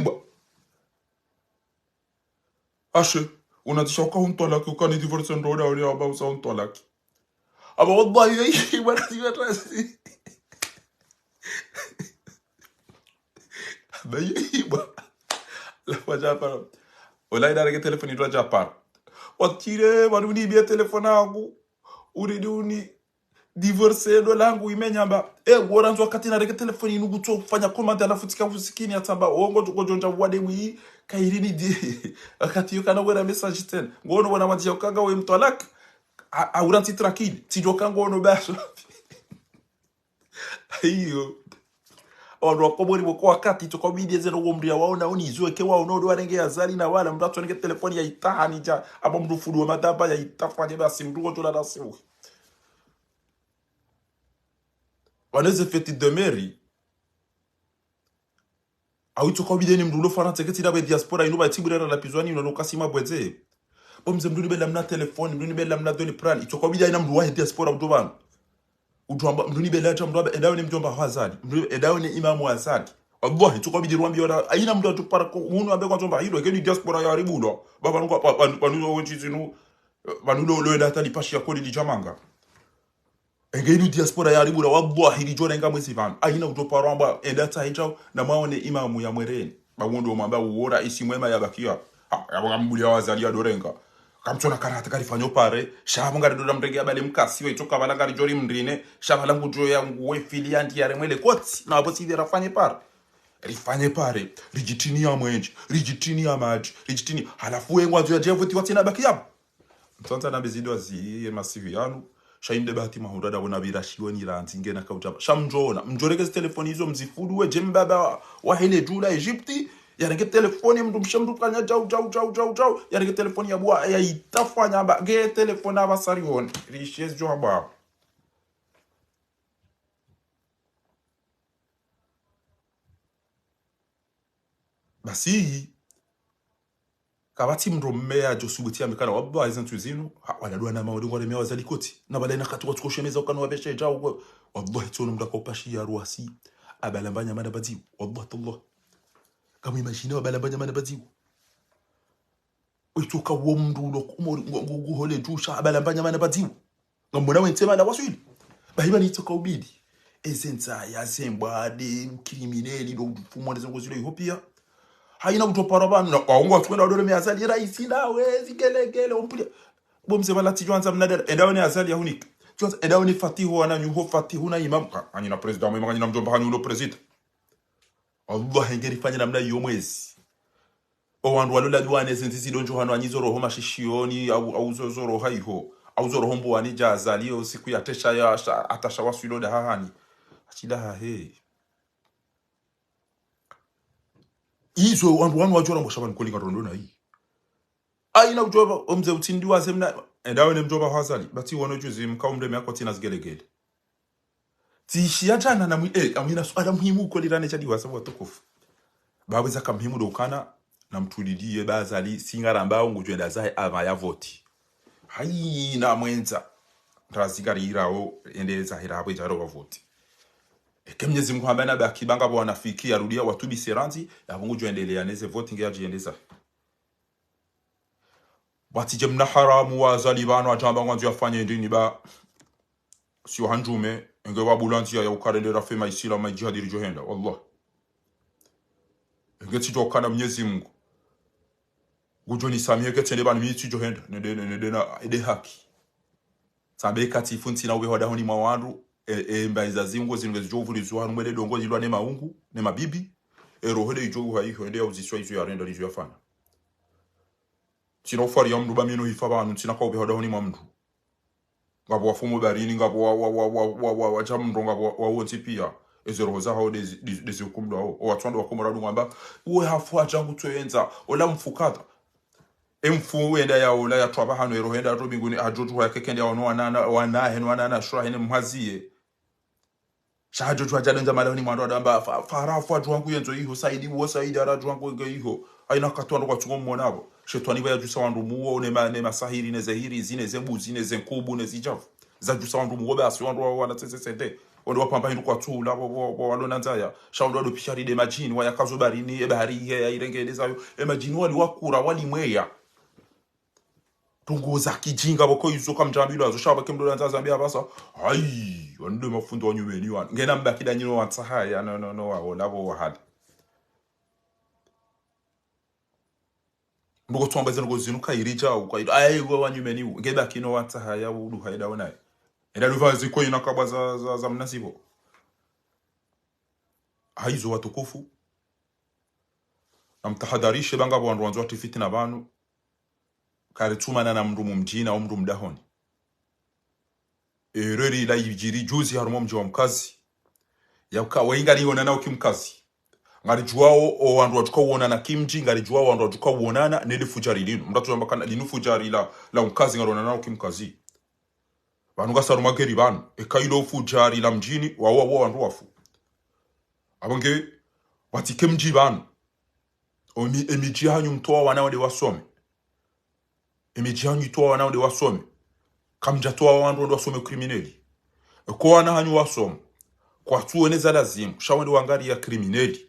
ibwa. Ashe, unandzisha uka untwalaki, uka ni divorce ndo dauli amba usa untwalaki. Amba wallahi yo ibwa, amba yo ibwa. La fwa djapara. Ola ina reke telefoni ndo djapara. Watire, wanu ni bie telefoni yangu. Uridi uni divorce ndo langu imenya amba. E, wora ndzo wakati nareke telefoni inu kutso fanya commande, halafu tsika usikini hata amba wongo tuko djonja wade wi kairi ni di. Wakati yo kana wera message tsena. Ngono wana wandzia ukanga we mtwalak. A, a, uranti tranquille. Tsidjoka ngono baso. Iyo. Wandru wa Komori woko wakati, tsoka ubidi eze no womri ya waona, oni izo eke waona, odo warenge Azali na wala, mndru atsonenge telefoni ya itaha nidja, amba mndru fudu wa madaba ya itafa, nye basi mndru kotola na siwi. Waneze fête de mairie. Awu itsoka ubidi ni mndru ulo Farantsa, keti na be diaspora, inu ba tibure na lapizwani, inu no kasi mabwedze. Bo mze mndru ni bela mna telefoni, mndru ni bela mna Doliprane, itsoka ubidi ina mndru wahe diaspora, mndru banu. Udjwamba, mndru ni bela dja mndru amba, edawe ni mdjomba wa Azali. Mndru, edawe ni imamu wa Azali. Wallahi, tsuko bidi rwambi wala, ayina mndru atsupara ko, unu ambe kwa djomba, hido, keni diaspora ya ribula. Baba nuka, pa, pa, pa, nuka, panu lo, lo enda tali pashi ya koli di djamanga. Enge inu diaspora ya ribula, wallahi, lidjo renga mwezi pvanu. Ayina utsupara amba, enda tsa hidjao, na mwaone imamu ya mwereni. Ba wondo mwamba uora isi mwema ya bakia. Ha, ya waka mbuli ya Azali ya dorenga. Kamtsona karata karifanyo pare, sha pvo ngari doda mrenge ya bale mkasi, we itsoka bala ngari djori mrine, sha bala ngudjo ya nguwe fili ya ndi ya remwele koti, na wapo sivi rafanye pare. Rifanye pare, ridjitini ya mwenje, ridjitini ya madji, ridjitini, halafu we ngwandzo ya djevu ti watsina baki yabu. Mtsantsa na bezido azi ye masivi yanu, sha inde bahati mahundra da wona bira shiwe ni randzi nge na kautaba. Sha mdjona, mdjoreke zi telefoni izo mzifudu we dje mbaba wa, wa hele djula Egypti, yarenge telefoni mndru mshe mndru kanya djau, djau, djau, djau, djau. Yarenge telefoni ya bwa, ya itafanya amba, nge telefoni amba sari honi. Rishe zi djo amba. Basi, kapvatsi mndru mme ya djo subuti ya mikana, wabwa iza ntsu zinu, ha, wala dwana ma wadi ngware mia Azali koti. Na bala ina kati watsuko shemeza ukana wabeshe djau, wabwa itsono mndru akaupashiya ruwasi. Abalamba nyama na badziwu, wabwa tallah. Kamu imagine wabalamba nyama na badziwu. Itsoka wo mndru ulo Komori, ngu, ngu, ngu hole djusha, abalamba nyama na badziwu. Ngamona wentse mana waswili. Bahi bani itsoka ubidi. Eze ntsaya, ze mbwade, ukrimineli, ndo ufumo, neze ngozi lo iho pia. Hayina utsopara pvanu, na, waongo watswenda wadole mia Azali, raisi nawe, zigelegele, ompulia. Bo mze bala tsidjwandza mnadala, endawe ni Azali ya hunika. Tsidjwandza, endawe ni Fatihu, wana nyuho Fatihu na imamu. Ha, anyi na prezida, mwema, anyi na mdjomba, hanyu ulo prezida. Allah, henge rifanye namna iyo mwezi. O wandru walola duwane zenzi zidondjo hano anyi zo roho mashishioni, au, au zo, zo roho iho. Au zo roho mbuwani dja Azali yo siku ya tesha ya, sha, atasha waswilo dahahani. Achila hahe. Izo wandru wanu wadjora mbo shabani kolinga rondo na hii. Hayina udjora, o mze utsindi wa zemna, endawe ne mdjomba wa Azali, bati wono juzi mka umre miako tsina zigelegele. Tsi ishiya djana na mwi, eh, amina suala muhimu ukolirane djadi wasabu watukufu. Bawe zaka muhimu ndo ukana, na mtuliliye ba Azali, si ngaramba ngudjwenda zahe ava ya voti. Hayina mwendza. Ndrazi ngari irao, ende zahe ra hapvo idjaro wa voti. Eke Mnyezi Mungu hamba na baki banga bo wanafiki ya rudia watubi serandzi, ya pvo ngudjwendelea neze voti nge ya djiende zahe. Watsidje mna haramu wa Azali pvanu adjamba ngwandzo yafanye ndini ba. Siyo handjume, enge wabula ndziya ya ukarendera fema isila ma djihadi ridjo henda, wallah. Enge tsidjo kana Mnyezi Mungu. Ngudjo nisamihe ke tsende pvanu mi tsidjo henda, nende, nende, nende na, ende haki. Tsambe kati ifu ntsina uwe hodahoni mwa wandru, e, e, mba iza zingo zinu ngezidjo uvulizwa hanu mwele dongo zilwa ne maungu, ne mabibi, e roho de idjo uha iho, ende ya uziswa izo ya renda, izo ya fana. Ntsina ufari ya mndru ba mino hifa pvanu, ntsina kaupe hodahoni mwa mndru. Ngapvo wafumo barini, ngapvo wa, wa, wa, wa, wa, wa, wa, cha mndru, ngapvo wa, wa wontsi pia. Ezo roho zahawo ndezi, ndezi, ndezi hukumulwawo. Owatru wandru wakomora wadungu wamba, uwe hafu hadja ngutsoyendza, ola mfu kadha. Emfu wenda yaola yatwaba hanu, eroho yenda yatru mbinguni, hadjo tu haya kekende yaono wanana, wanahe, no wanana, shura hene mhaziye. Sha hadjo tu hadja ndendza malahoni mwandru wadamba, fa, fa, hara hafu hadjo hangu yendzo iho, saidi wo, saidi hara hadjo hangu yenge iho. Haina wakati wandru kwatsungo mwona pvo. Shetwani pvo yadjusa wandru muwo, ne ma, ne masahiri, ne zehiri, zine zembuzi, ne zenkubu, ne zidjavu. Zadjusa wandru muwo, basi wandru wa, wana tsetse tsende. Wandru wapvamba hindru kwatsu ula, pvo, pvo, pvo, walona ndzaya. Sha wandru wado pishari nde madjini, wayakazo baharini, ebahari ihe, yairenge ndezayo. Emadjini wali wakura, wali mweya. Ndrongoo za kijinga pvoko izo kamdjambilwa zo, sha pvake mdru landza zambi apvasa. Hayi, wanu nde mafundi wa nyumeni wanu. Ngena mbaki nda nyino watsahaya, no, no, no, waola pvo wahali. Ndrongoo tsamba zinu ndrongoo zinu kayiridja, ukayiridja. Ayi, wa, wa nyumeni u. Nge baki no watsahaya, udu haida onaye. Enda luva ziko ina kabwa za, za, za mnasibo. Hayizo watukufu. Namtahadharishe pvanga pvo wandru wandzo watsi fitina pvanu. Karitsumana na mndru mumdjini, o mndru mdahoni. Erreur ila idjiri juzi harumwa mdji wa Mkazi. Yauka, wayi ngari wonana o kimkazi. Ngaridjuwao o wandru wadjuka wonana kimdji, ngaridjuwao o wandru wadjuka wonana, nele fudjari linu. Mndru atsudjamba kana linu fudjari la, la Mkazi ngari wonana o kimkazi. Pvanu ngasi harumwa geri pvanu. Eka ilo fudjari la mdjini, wawo, wawo wandru wafu. Apvo nge, watsike mdji pvanu. Omi, emidji hanyu mtowa wana wende wasome. Emidji hanyu itowa wana wende wasome. Kamdjatowa wandru wende wasome criminel. Eko wana hanyu wasoma. Kwatsuwoneza lazimu, sha wende wangariya criminel.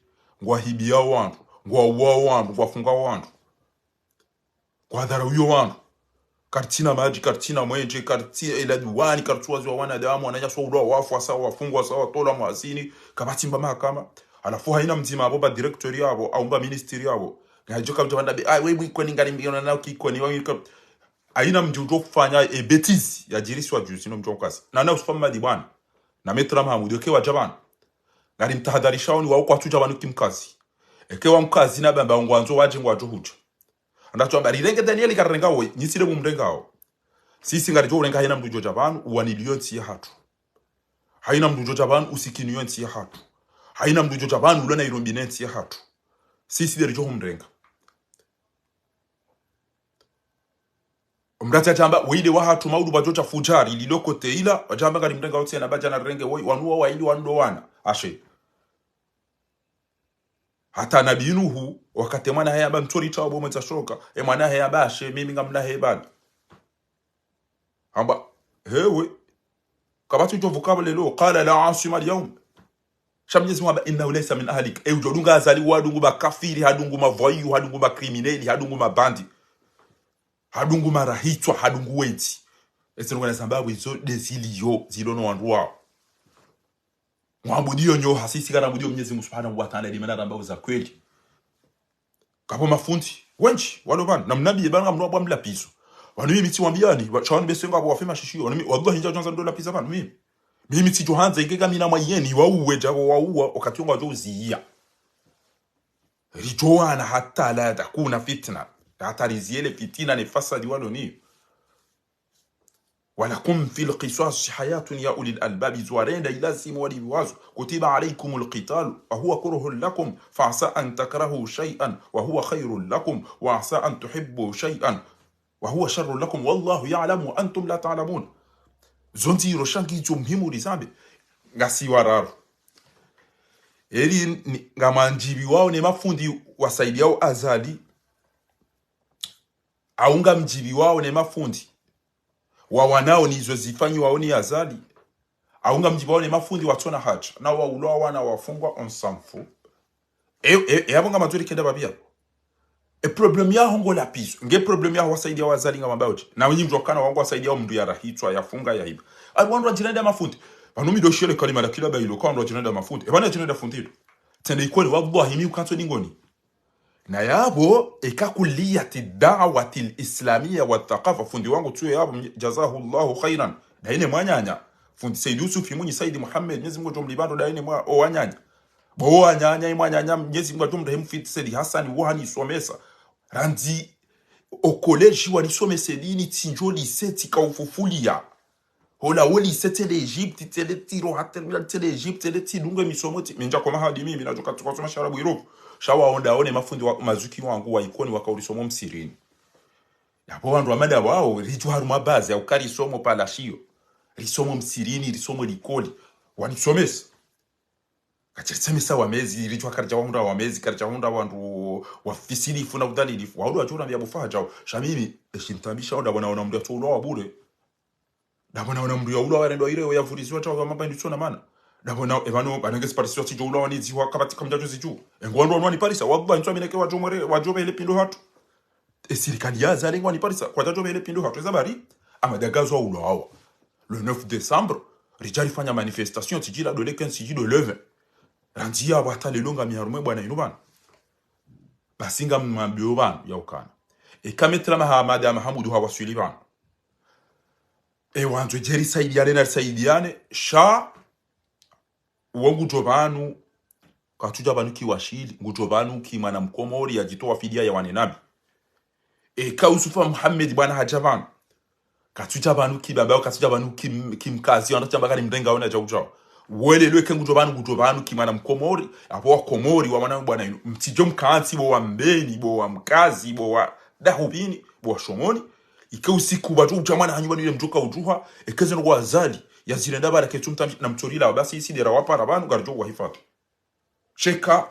Ngwahibiyao wandru, ngwauwao wandru, ngwafungao wandru. Ngwadharauyo wandru. Karitsina madji, karitsina mwenje, karitsi ela duwani, karitsuwaziwa wanadamu, wananyasi waulwa wafu, wasa wafungwa, wasa watolwa mwazini, kapvatsi mba mahakama. Halafu haina mdzima apvo, ba directeur yapvo, au mba ministre yapvo. Ngayidjo kamdja wanda be, ah, we, we, Ikoni ngari mbiyona na Ikoni, we, Ikoni. Haina mdji udjo fanya e bêtise yadjirisiwa juzi no mdji wa Mkazi. Na, na Yusuf Hamadi bwana. Na Maître Mahamudu, eke wadja pvanu. Ngarimtahadharishao ni wawo kwatsudja pvanu kimkazi. Eke wa Mkazi na bamba ngwandzo wadje ngwadjo hudja. Ndatso amba rirenge Daniel karirenga woyi, nyi tsi nde mumrengao. Sisi ngaridjo urenga haina mndru udjo dja pvanu, uwaniliyo ntsi yahatru. Haina mndru udjo dja pvanu, usikiniyo ntsi yahatru. Haina mndru udjo dja pvanu, ulona irumbi ne ntsi yahatru. Sisi nde ridjo humrenga. Mndru atsi adjamba, woyi nde wahatru maudu pvadjo dja fudjari, lilo kote ila, wadjamba ngarimrengao tsena, badja narirenge woyi, wanu wa wayili wanu ndo wana. Ashe. Hata Nabi Nuhu, wakati mwana hahe amba ntsori tawo bo mwendza shoka, e mwana hahe amba ashe, mimi ngamna he bani. Amba, hewe, kapvatsi udjo vuka lelo, قال لا عاصم اليوم. Sha Mnyezi Mungu amba, إنه ليس من أهلك. E udjo dunga Azali wadungu makafiri, hadungu mavoyous, hadungu macriminels, hadungu mabandits. Hadungu marahitswa, hadungu wendzi. Ese nukana sababu izo nde ziliyo, zilo no wandru wao. Mwabudiyo nyoha, sisi karambudiyo Mnyezi Mungu Subhanahu wa Ta'ala, nde mana rambao za kweli. Kapvo mafundi wendji walo pvanu, na mnambiye pvanu ngamno wabwa mlapizo. Pvanu mimi tsiwambiyani, wa, sha wanu bese ngapvo wafe mashishiyo, wanu mi, wallahi ntsudjo handza ndo lapiza pvanu mimi. Mimi tsidjo handza ike kamina mwayeni, wauwe djapvo wauwa, wakati wo ngwadjo uziya. Ridjo wana hata لا تكون فتنة. Hata riziye le fitina ne fasadi walo niyo. ولكم في القصاص حياة يا أولي الألباب, zwarenda ilazimu wali wazo. كتب عليكم القتال وهو كره لكم فعسى أن تكرهوا شيئا وهو خير لكم وعسى أن تحبوا شيئا وهو شر لكم والله يعلم وأنتم لا تعلمون. Zo ndziro sha ngizo muhimu rizambe. Ngasi wararu. Eli ni, ngamdjiviwao ne mafundi wasaidiyao Azali. Au ngamdjiviwao ne mafundi wawanao ni izo zifanyiwao ni Azali. Au ngamdjiviwao ne mafundi watsona hadja. Na waulwa wana wafungwa, on s'en fout. E, e, e apvo ngamdjo rikenda pvapvi apvo. E problème yaho ngo lapizo. Nge problème yaho wasaidiyao Azali ngamwambao dje. Na wenyi mdjo kana wangu wasaidiyao mndru yarahitswa, yafunga, yahiba. Ali wandru wadjirenda mafundi. Pvanu mi ndo shele kalima la kila bailo, ka wandru wadjirenda mafundi. E pvanu yadjirenda fundi ilo. Tsende Ikoni, wallahi mi ukantso dingoni. Na yapvo, eka كلية الدعوة الإسلامية والثقافة, fundi wangu tsuye yapvo, جزاه الله خيرا. Daye ne mwananya. Fundi Said Yusuf, Mwinyi Said Mohamed, Mnyezi Mungu ngudjo mlipva ndo daye ne mwa, o wananya. Bo wananya, e mwananya, Mnyezi Mungu ngudjo mrehemu, fundi Said Hassan, wo hanisomesa. Randzi, o collège wanisomese dini, tsi ndjo lycée, tsika ufufuliya. Hola woli se tsende Egypte, tsende tiro, ha terminal tsende Egypte, tsende tsidunge misomo tsi, mi ndja koma hadi mimi, nadjo katsu kasoma sharabu irofu. Sha waonda one mafundi wa, mazuki wangu wa Ikoni wakaurisoma msirini. Yapvo wandru wa mada wao, ridjuwa harumwa baze, ya ukarisomo palashiyo. Risomo msirini, risomo likoli. Wanisomesa. Katsiri tsemesa wamezi, ridjuwa karidja wahundra wamezi, karidja hundra wandru wafisilifu na udhalilifu. Waudu wadjo urambia bufa hadjao. Sha mimi, eshi mtambisha onda wana wana mndru yatso ulwa wa bure. Ndapvo naona mndru yaulwa warendwa ire, yavuriziwa tsawo, wamamba inu tsona mana. Ndapvo na, epvanu, banange siparisiwa tsidjo ulwa waniziwa, kapvatsi kamdjadjo zidju. Engo wandru wanu waniparisa, wabu ba ntswa mineke wadjo mwere, wadjo pvehele pindo hatru. E sirikali ya Azali ngwaniparisa, kwadjadjo pvehele pindo hatru, eza bari. Ama dagazo waulwa hawa. Le neuf décembre, ridja rifanya manifestation, tsidjila do le quinze, tsidji do le vingt. Randzi ya wata lelo ngami harumwa bwana inu pvanu. Basi ngamwambio pvanu, ya ukana. E kametra Mahamada Mahamudu hawaswili pvanu. E wandzo dje risaidiane na risaidiane, sha, uwo ngudjo pvanu, katsudja pvanu ki washili, ngudjo pvanu ki mwana mkomori yadjitowa fidia ya wane nami. Eka Yusufa Muhammad bwana hadja pvanu, katsudja pvanu ki baba, katsudja pvanu ki, ki mkazi, wandru tsamba kani mrenga wena djau djau. Wele lwe ke ngudjo pvanu, ngudjo pvanu ki mwana mkomori, apvo wakomori wa mwana bwana inu. Mtsidjo mkantsi bo wa Mbeni, bo wa Mkazi, bo wa Dahubini, bo wa Shomoni. Ike usiku pvatsu udja mwana hanyu pvanu ile mdjoka udjuha, eke zeno kwa Azali, ya zile ndapvara ketsu mtamshi, na mtsorila, basi isi ndera wapara pvanu, ngaridjo wahifadhi. Sheka,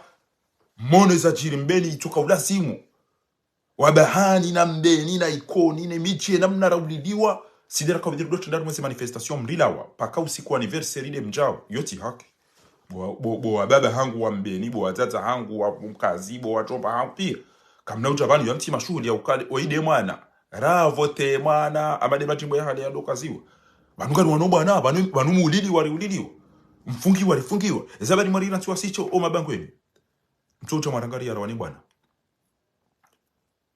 mone zadjiri Mbeni itsoka ulazimu. Wabahani na Mbeni na Ikoni ne midji ye namna rauliliwa. Sidera kabidiri do tenda rumwezi manifestation mrilawa. Paka usiku anniversaire ile mdjao. Yo tsi haki. Bo, bo, bo wa baba hangu wa Mbeni, bo wa dzadza hangu wa Mkazi, bo wa djomba hangu pia. Kamna udja pvanu ya mtsi mashuhuli ya ukale, oyi nde mwana. Ravote mwana, ama nde madjimbo ya hale ya ndo kaziwa. Pvanu ngari wano bwana, pvanu, pvanu muulili wariuliliwa. Mfungiwa rifungiwa. Eza bari mwari rantsi wasicho o mabangweni. Mtso udja mwarangari ya rawani bwana.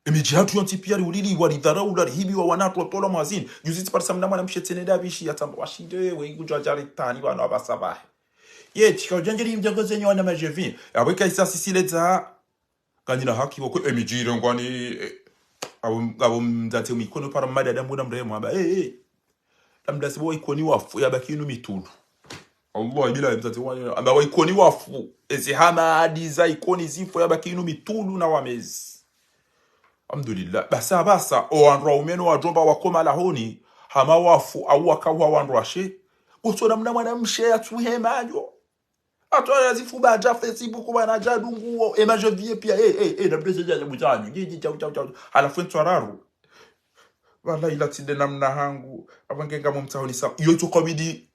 Emidji hatru yontsi pia riuliliwa, ridharauliwa, rihibiwa, wana hatru watolwa mwazini. Juzi tsiparisa mna mwana mshe tsene ndapvishi, yatsamba washinde, we, ngudjo adja ritani, pvanu apvasa pvahe. Ye, tsika udjanjiri mdjango zenyu wana majevi. Apvo ika isa sisi ledza. Kanyina haki woko emidji irengwani, eh, apvo, apvo mdzadze mwikono para mada dambu na mrehemu amba, eh, eh. Lamdasi bo wa Ikoni wafu, yabaki inu mitulu. Allah, bila mdzadze wa, amba wa Ikoni wafu. Ezi hama hadi za Ikoni zifu, yabaki inu mitulu na wamezi. Alhamdulillah. Basa, basa, o wandru waume no wadjomba wakoma lahoni, hama wafu, au wakauha wandru washe. Kutsona mna mwana mshe yatsuhema yo. Atwala zifu ba dja Facebook bwana dja dunguo, e majevi pia, eh, eh, eh, na mdrese dja dja budjanyu, dji, dji, chau, chau, chau. Halafu entswa raru. Wala ila tsinde namna hangu, apvo nge ngamo mtsahoni sa. Yo itso kabidi,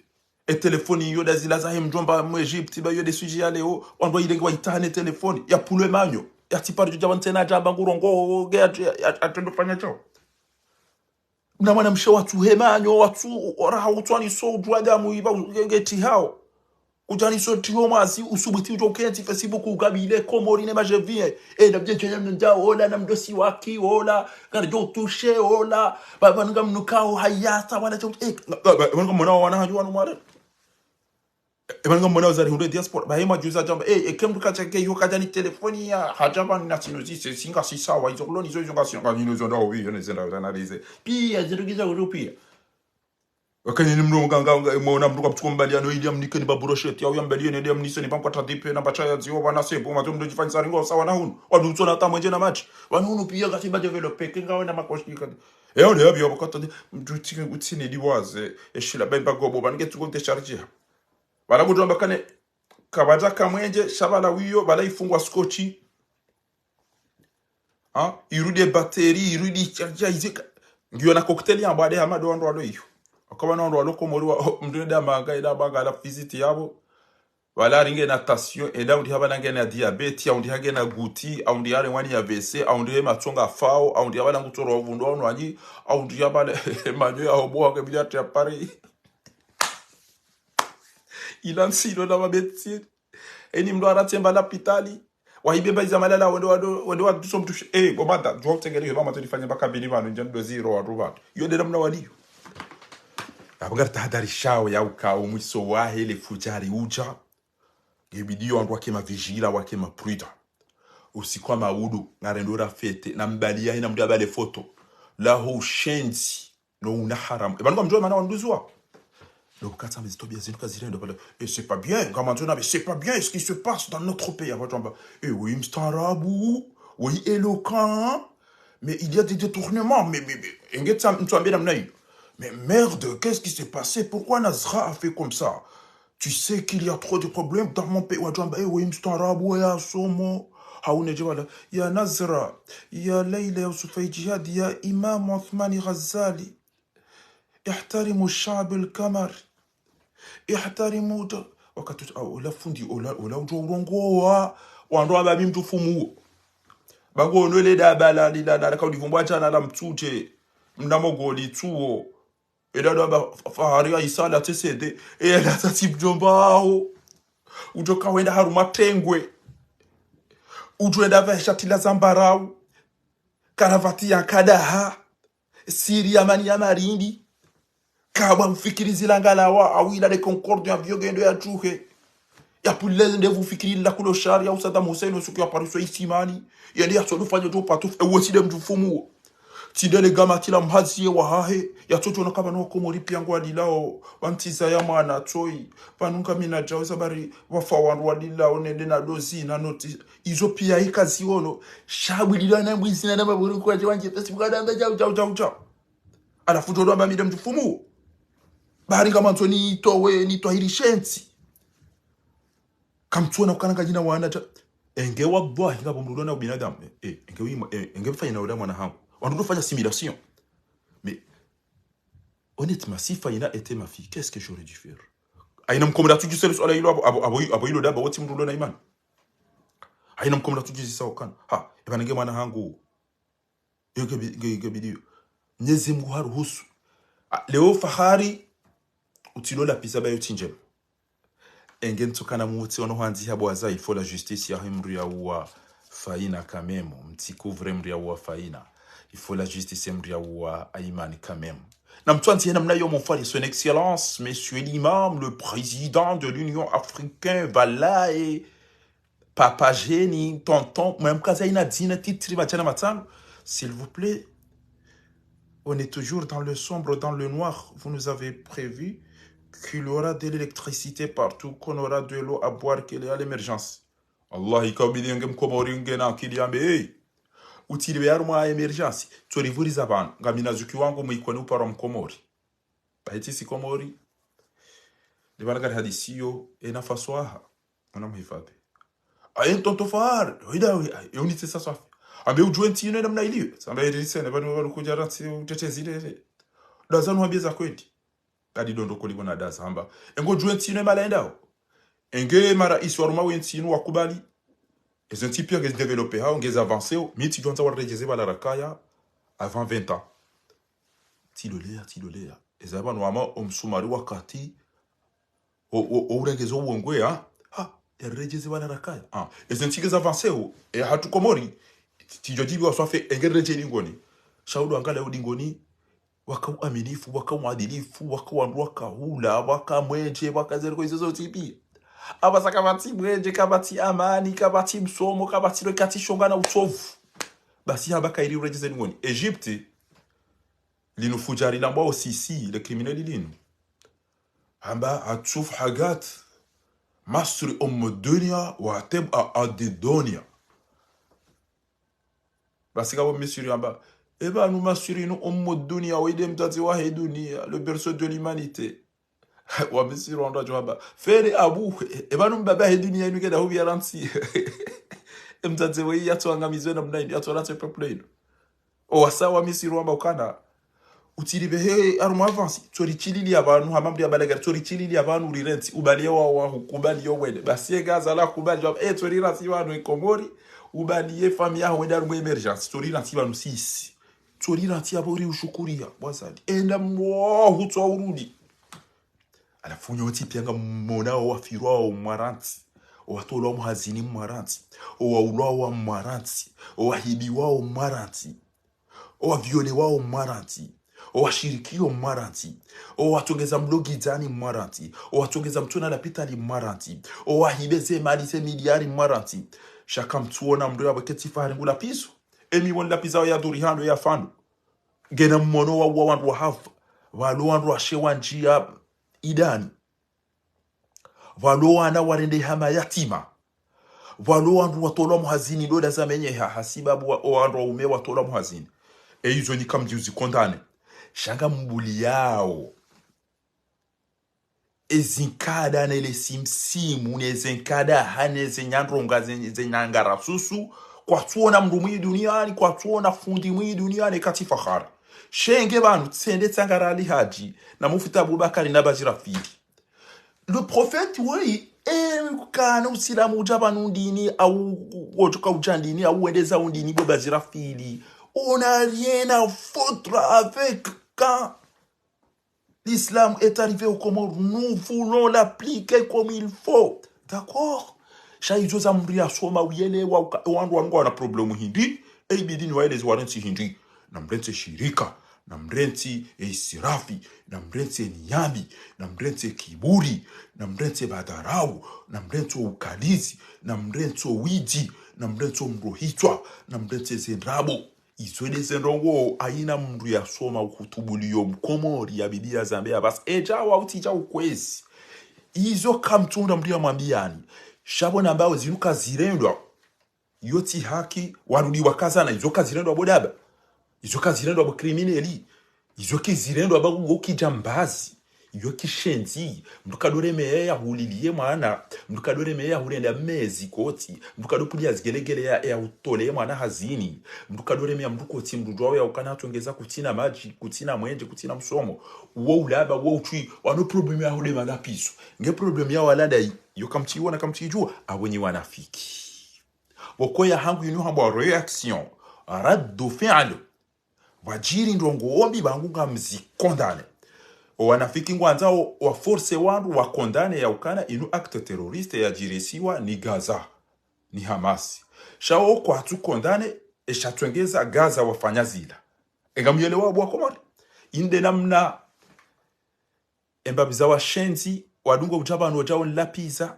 e telefoni yo nda zila zahe mdjomba mu Egypte, ba yo nde sujet ya leo, wandru ile nge waitahane telefoni, ya pulwe manyo, ya tsipari djo dja wantsena dja bangu rongo, nge ya, ya, ya, atrendo fanya chao. Mna mwana mshe watsuhema nyo, watsu, oraha utswaniso, udjuwa damu iba, u-, nge, nge tihao. Udjaniso tiho mwazi, usubuti udjo ukentsi Facebook, ugabile, Komori ne majevi, eh. Eh, na mdje djenye mndja, ola, na mdosi waki, ola, ngaridjo utushe, ola, ba, ba, nga mnukao, hayata, wana tso, eh, nga, ba, ba, ba, nga mwana wa wana hanyu wanu mware. Eba nga mwana wa zari hundre diaspora. Ba hema juza jamba. Eh, eh, kemdu kacha ke yo kaja ni telefoni ya. Hajaba ni nasino zi, se, singa si sawa. Izo kuloni izo, izo nga singa nino izo nda obi, yo ne zenda analyse. Pia, zero giza uru pia. Wakani ni mndru nga, nga, nga, mwana mndru kwa mtuko mbali ano ili amnike ni ba brochette. Ya uya mbali yo ne de amnise ni pankwa tadipe na bacha ya zio wana sebo. Mato mndru djifanyisa ringo sawa na hunu. Wadu utsona hata mwenje na machi. Wanu hunu pia kati ba développé. Kenga wana makoshi kati. Eh, ole ya biyo wakati de. Mndru tike utsini diwaze. Eshila bemba gobo. Banike tuko décharger. Bala mutru amba kane, kabadja kamwenje, sha bala wiyo, bala ifungwa skochi. Ha? Irudi bateri, irudi charger, izika. Ngiyo na cocktail ya mbade hama ndo wandru walo iyo. Akaba na wandru walo Komori wa, oh, mndru nde amanga, ila amanga, ala visite yabo. Bala ringe na tension, ela undi haba nange na diabète, au ndi hage na goutte, au ndi hale wani ya A V C, au ndi he matsonga fao, au ndi haba nangu tsoro wa vundo wa nwanyi, au ndi haba le, manyo ya hobo, hake bila tia pare. Ila nsilo na mabetsini. Eni mndru aratsemba lapitali. Wahibe mba iza malala wende wado, wende waduso mtushe. Eh, bo mada, djuwa utsengele yo, mama tolifanya baka bini banu, njan do ziro wa rubat. Yo dera mna waliyo. Abagari tahadhari shao ya uka umwiso wahe le fujari uja. Ngebidi yo wandru wake ma vigila, wake ma prudent. Usiku wa maudu, ngarendo ra fête, na mbali ya hina mndru abale foto. Laho ushenzi. No una haramu. Ebanu kamdjuwa mana wanduzi wa. Donc, quatre cents mille twabiya zinu kazirendo pale. Et c'est pas bien. Kama tu mais c'est pas bien ce qui se passe dans notre pays. Apvo tu vois, eh oui, mstaarabu, oui, éloquent. Mais il y a des détournements. Mais, mais, mais, inge tsa-, mtu ambe namna hiyo. Mais merde, qu'est-ce qui s'est passé? Pourquoi Nazra a fait comme ça? Tu sais qu'il y a trop de problèmes dans mon pays. Wadjamba, eh oui, mstaarabu, ya somo. Haune je wala. Ya Nazra, ya Leila, ya Youssouf Djihadi, ya Imam Othmani Ghazali. احترموا الشعب القمري. احترموا ta-, wakati uta-, ah, ola fundi, ola, ola udjo urongowa. Wandru amba mi mdru fumu. Bango ono le daba la, lila, la, la, kaulivumbwa djana la mtsutse. Mna mogoli tsuo. Ela daba fa-, Fahari Aisa la tsesede. Ela tati mdjomba aho. Udjo kawenda haruma tengwe. Udjo enda pva shati la zambarau. Karavati ya kadaha. Siri ya mani ya marindi. Kabwa ufikiri zilangalawa, awila le Concorde ya vyo gendo ya tsuhe. Ya puleze ndevu fikiri la kulo shari ya Saddam Hussein, osuku ya Paris wa isimani. Yende ya sodo fanya djo patufu, ewe si de mdru fumu. Tsi nde le gama tila mhazi ye wahahe, ya tsotso na kaba no Komori piya ngwalilao, wantsiza ya mwana tsoi, pvanu ngamina djao zabari, wafa wandru walilao, nende na dozi, na noti, izo piya ikazi ono, shabwilila na mbwizi na na maburu kwa dje wanje, tasi bukada amba djao, djao, djao, djao. Halafu djo amba mi de mdru fumu. Bari ngamwandzo nitowe, nitwahirishe ntsi. Kamtsuona ukana nganyina wana dja. Enge wallahi ngapvo mdru ulona ubinadamu. Eh, eh, enge wima, eh, enge Fahina ula mwana hangu. Wandru ndo fanya assimilation. Mais, honnêtement, si Fahina était ma fille, qu'est-ce que j'aurais dû faire? Haina mkomori atsudjise le suala ilo apvo, apvo, apvo, apvo ilo daba, wotsi mdru ulona imani. Haina mkomori atsudjise sa ukana. Ha, eba nge mwana hangu. Yo ke bi-, ke, ke bidiyo. Mnyezi Mngu haruhusu. Ah, leo Fahari, utilo lapviza ba yo tsi ndjema. Enge ntsukana mutsi ono hwandzi ha bwaza, il faut la justice ya mdru ya uwa Fahina quand même. Mtsi couvre mdru ya uwa Fahina. Il faut la justice ya mdru ya uwa Aymane quand même. Na mtsu andzi hena mna yo mon frère, son excellence, monsieur l'imam, le président de l'Union africaine, voilà, et Papa Génie, tonton, mwe mkaza ina dzina titri madjana matsanu. S'il vous plaît, on est toujours dans le sombre, dans le noir. Vous nous avez prévu qu'il y aura de l'électricité partout, qu'on aura de l'eau à boire, qu'il y a l'émergence. Allah, ikabidi nge mkomori nge na akili yambe, hey. Utili be harumwa émergence. Tsori vuriza pvanu, ngamina zuki wangu mwikoni upara mkomori. Bahiti si Komori. Ndipvana kari hadisi yo, ena faswaha. Mwana muhifadhi. Aye ntonto Fahari, wida we, aye, unitse sa swafi. Ambe udjuwe ntsi ino ina mna iliyo. Samba iri tsene, pvanu, pvanu kudja rantsi utetezi lele. Dazanu wambie za kweli. Kadi dondo kuli bona daza hamba. Engo djuwe ntsi ino emala endao. Enge maraisi waruma we ntsi inu wakubali. Eze ntsi piya ngezi développé hao, ngezi avancé ho. Mi tsidjo andza waredjeze pvala rakaya avant vingt ans. Tsiloleya, tsiloleya. Eza pvanu wama omsumari wakati, o, o, o urengeze uwongwe, ha? Ha, eredjeze pvala rakaya. Ah, eze ntsi ngezi avancé ho, e hatru Komori, tsidjo djibiwa swafi, enge redje dingoni. Sha udo angala yo dingoni, waka uaminifu, waka uadilifu, waka wandru waka hula, waka mwendje, waka zereko izo zontsi piya. Apvasa kapvatsi mwendje, kapvatsi amani, kapvatsi msomo, kapvatsi lo, katsi shonga na utsovu. Basi hamba kayiri uredjeze dingoni. Égypte, linu fudjari lambwa o Sisi, le criminel linu. Hamba hatsuf hagat, Masri ummud dunya, wa tebqa ardi dunya. Basi kapvo Misri hamba, epvanu Masri inu ummud dunya, wo ide mdzadze wahe duniya, le berceau de l'humanité. Wa Misri wandru wadjo hamba, fere abu, epvanu mbaba he duniya inu keda hubiya rantsi. Emdzadze we yatso angamizwe namna inu, yatso rantsi peuple inu. Owasa wa Misri wamba ukana, utili be he harumwa avance, tsori tsilili ya pvanu, hama mdru ya balagari, tsori tsilili ya pvanu, uri rentsi, ubali yo wa, wa, hukubali yo wende. Basi ye Gaza la kubali, jwamba, eh, tsori rantsi pvanu e Komori, ubali ye famiyi yaho wende harumwa émergence, tsori rantsi pvanu sisi. Tsori rantsi yapvo uri ushukuriya, wazali. Enda mwo, hutswa urudi. Halafu nyontsi piya ngamwonao owafirwao mwarantsi, owatolwao mhazini mwarantsi, owaulwao mwarantsi, owahibiwao mwarantsi, owaviolewao mwarantsi, owashirikiyo mwarantsi, owatsongeza mlogidzani mwarantsi, owatsongeza mtsuna lapitali mwarantsi, owahibe ze mali ze miliyari mwarantsi. Sha kamtsuona mndru yapvo ketsi Fahari ngu lapvizo. Emi woni lapvizao ya dhuri hando ya fando. Ngena mwono wa, wa wandru wahafa. Walo wandru washe wandjiya. idani. Pvwalo wana warendeha mayatima. Pvwalo wandru watolwa muhazini ndo ndazamenyeha hasibabu wa, o wandru waume watolwa muhazini. E izo nyi kamdji uzikondane. Sha ngambuliyawo. Ezinkada ne le simsimu, ne zenkada ha ne zenyandronga, ze, zenyangara susu, kwatsuona mndru mwi duniani, kwatsuona fundi mwi duniani, katsi fahari. Shenge pvanu, tsende tsangara Ali Hadji, na Mufti Abubakari na Bajirafili. Le prophète, oui, e, kana usilamu udja pvanu ndini, au, wodjoka udja ndini, au wendeza undini, bo Bajirafili. On n'a rien à foutre avec quand l'islam est arrivé aux Comores, nous voulons l'appliquer comme il faut. D'accord? Sha izo za mndru yasoma uyelewa uka, wandru wanu ngwana problème hindri, e ibidi ni waeleze warentsi hindri. Na mrentsi shirika, na mrentsi e israfi, na mrentsi e niyabi, na mrentsi e kiburi, na mrentsi e madharau, na mrentsi o ukalizi, na mrentsi o widzi, na mrentsi o mrohitswa, na mrentsi e zendrabo. Izo nde zendrongo haina mndru yasoma uhutubuliyo Mkomori yabidi yazambe ya basi. Edja wa utidja ukwezi. Izo kamtsunda mndru yamwambiyani. Sha pvo nambao zinu kazirendwa. Iyo tsi haki, warudi wakazana, izo kazirendwa bo daba. Izo kazirendwa bo krimineli. Izo kizirendwa ba ngo kijambazi. Iyo kishenzi, mndru kadoremea yahuliliye mwana, mndru kadoremea yahurenda mezi kotsi, mndru kadopvuliya zigelegele ya, yahutoleye mwana hazini, mndru kadoremeya mndru kotsi, mndru djwawo yaukana hatsongeza kutsina madji, kutsina mwenje, kutsina msomo. Uwo ulaba, uwo utswi, wano problème yaho nde malapizo. Nge problème yawo waladayi, iyo kamtsiyiwona kamtsiyidjuwa, apvo nyi wanafiki. Pvoko yahangu inu hambwa réaction, raddu fi'l. Pvwadjiri ndrongo mbi pvangu ngamzikondane. O wanafiki ngwandzao waforce wandru wakondane yaukana inu acte terroriste yadjirisiwa ni Gaza, ni Hamas. Sha wo kwatsukondane, esha tsongeza Gaza wafanya zila. Engamuyelewa bo Wakomori. Inde namna embapvi za washenzi, wadungo udja pvanu wadjao nlapviza,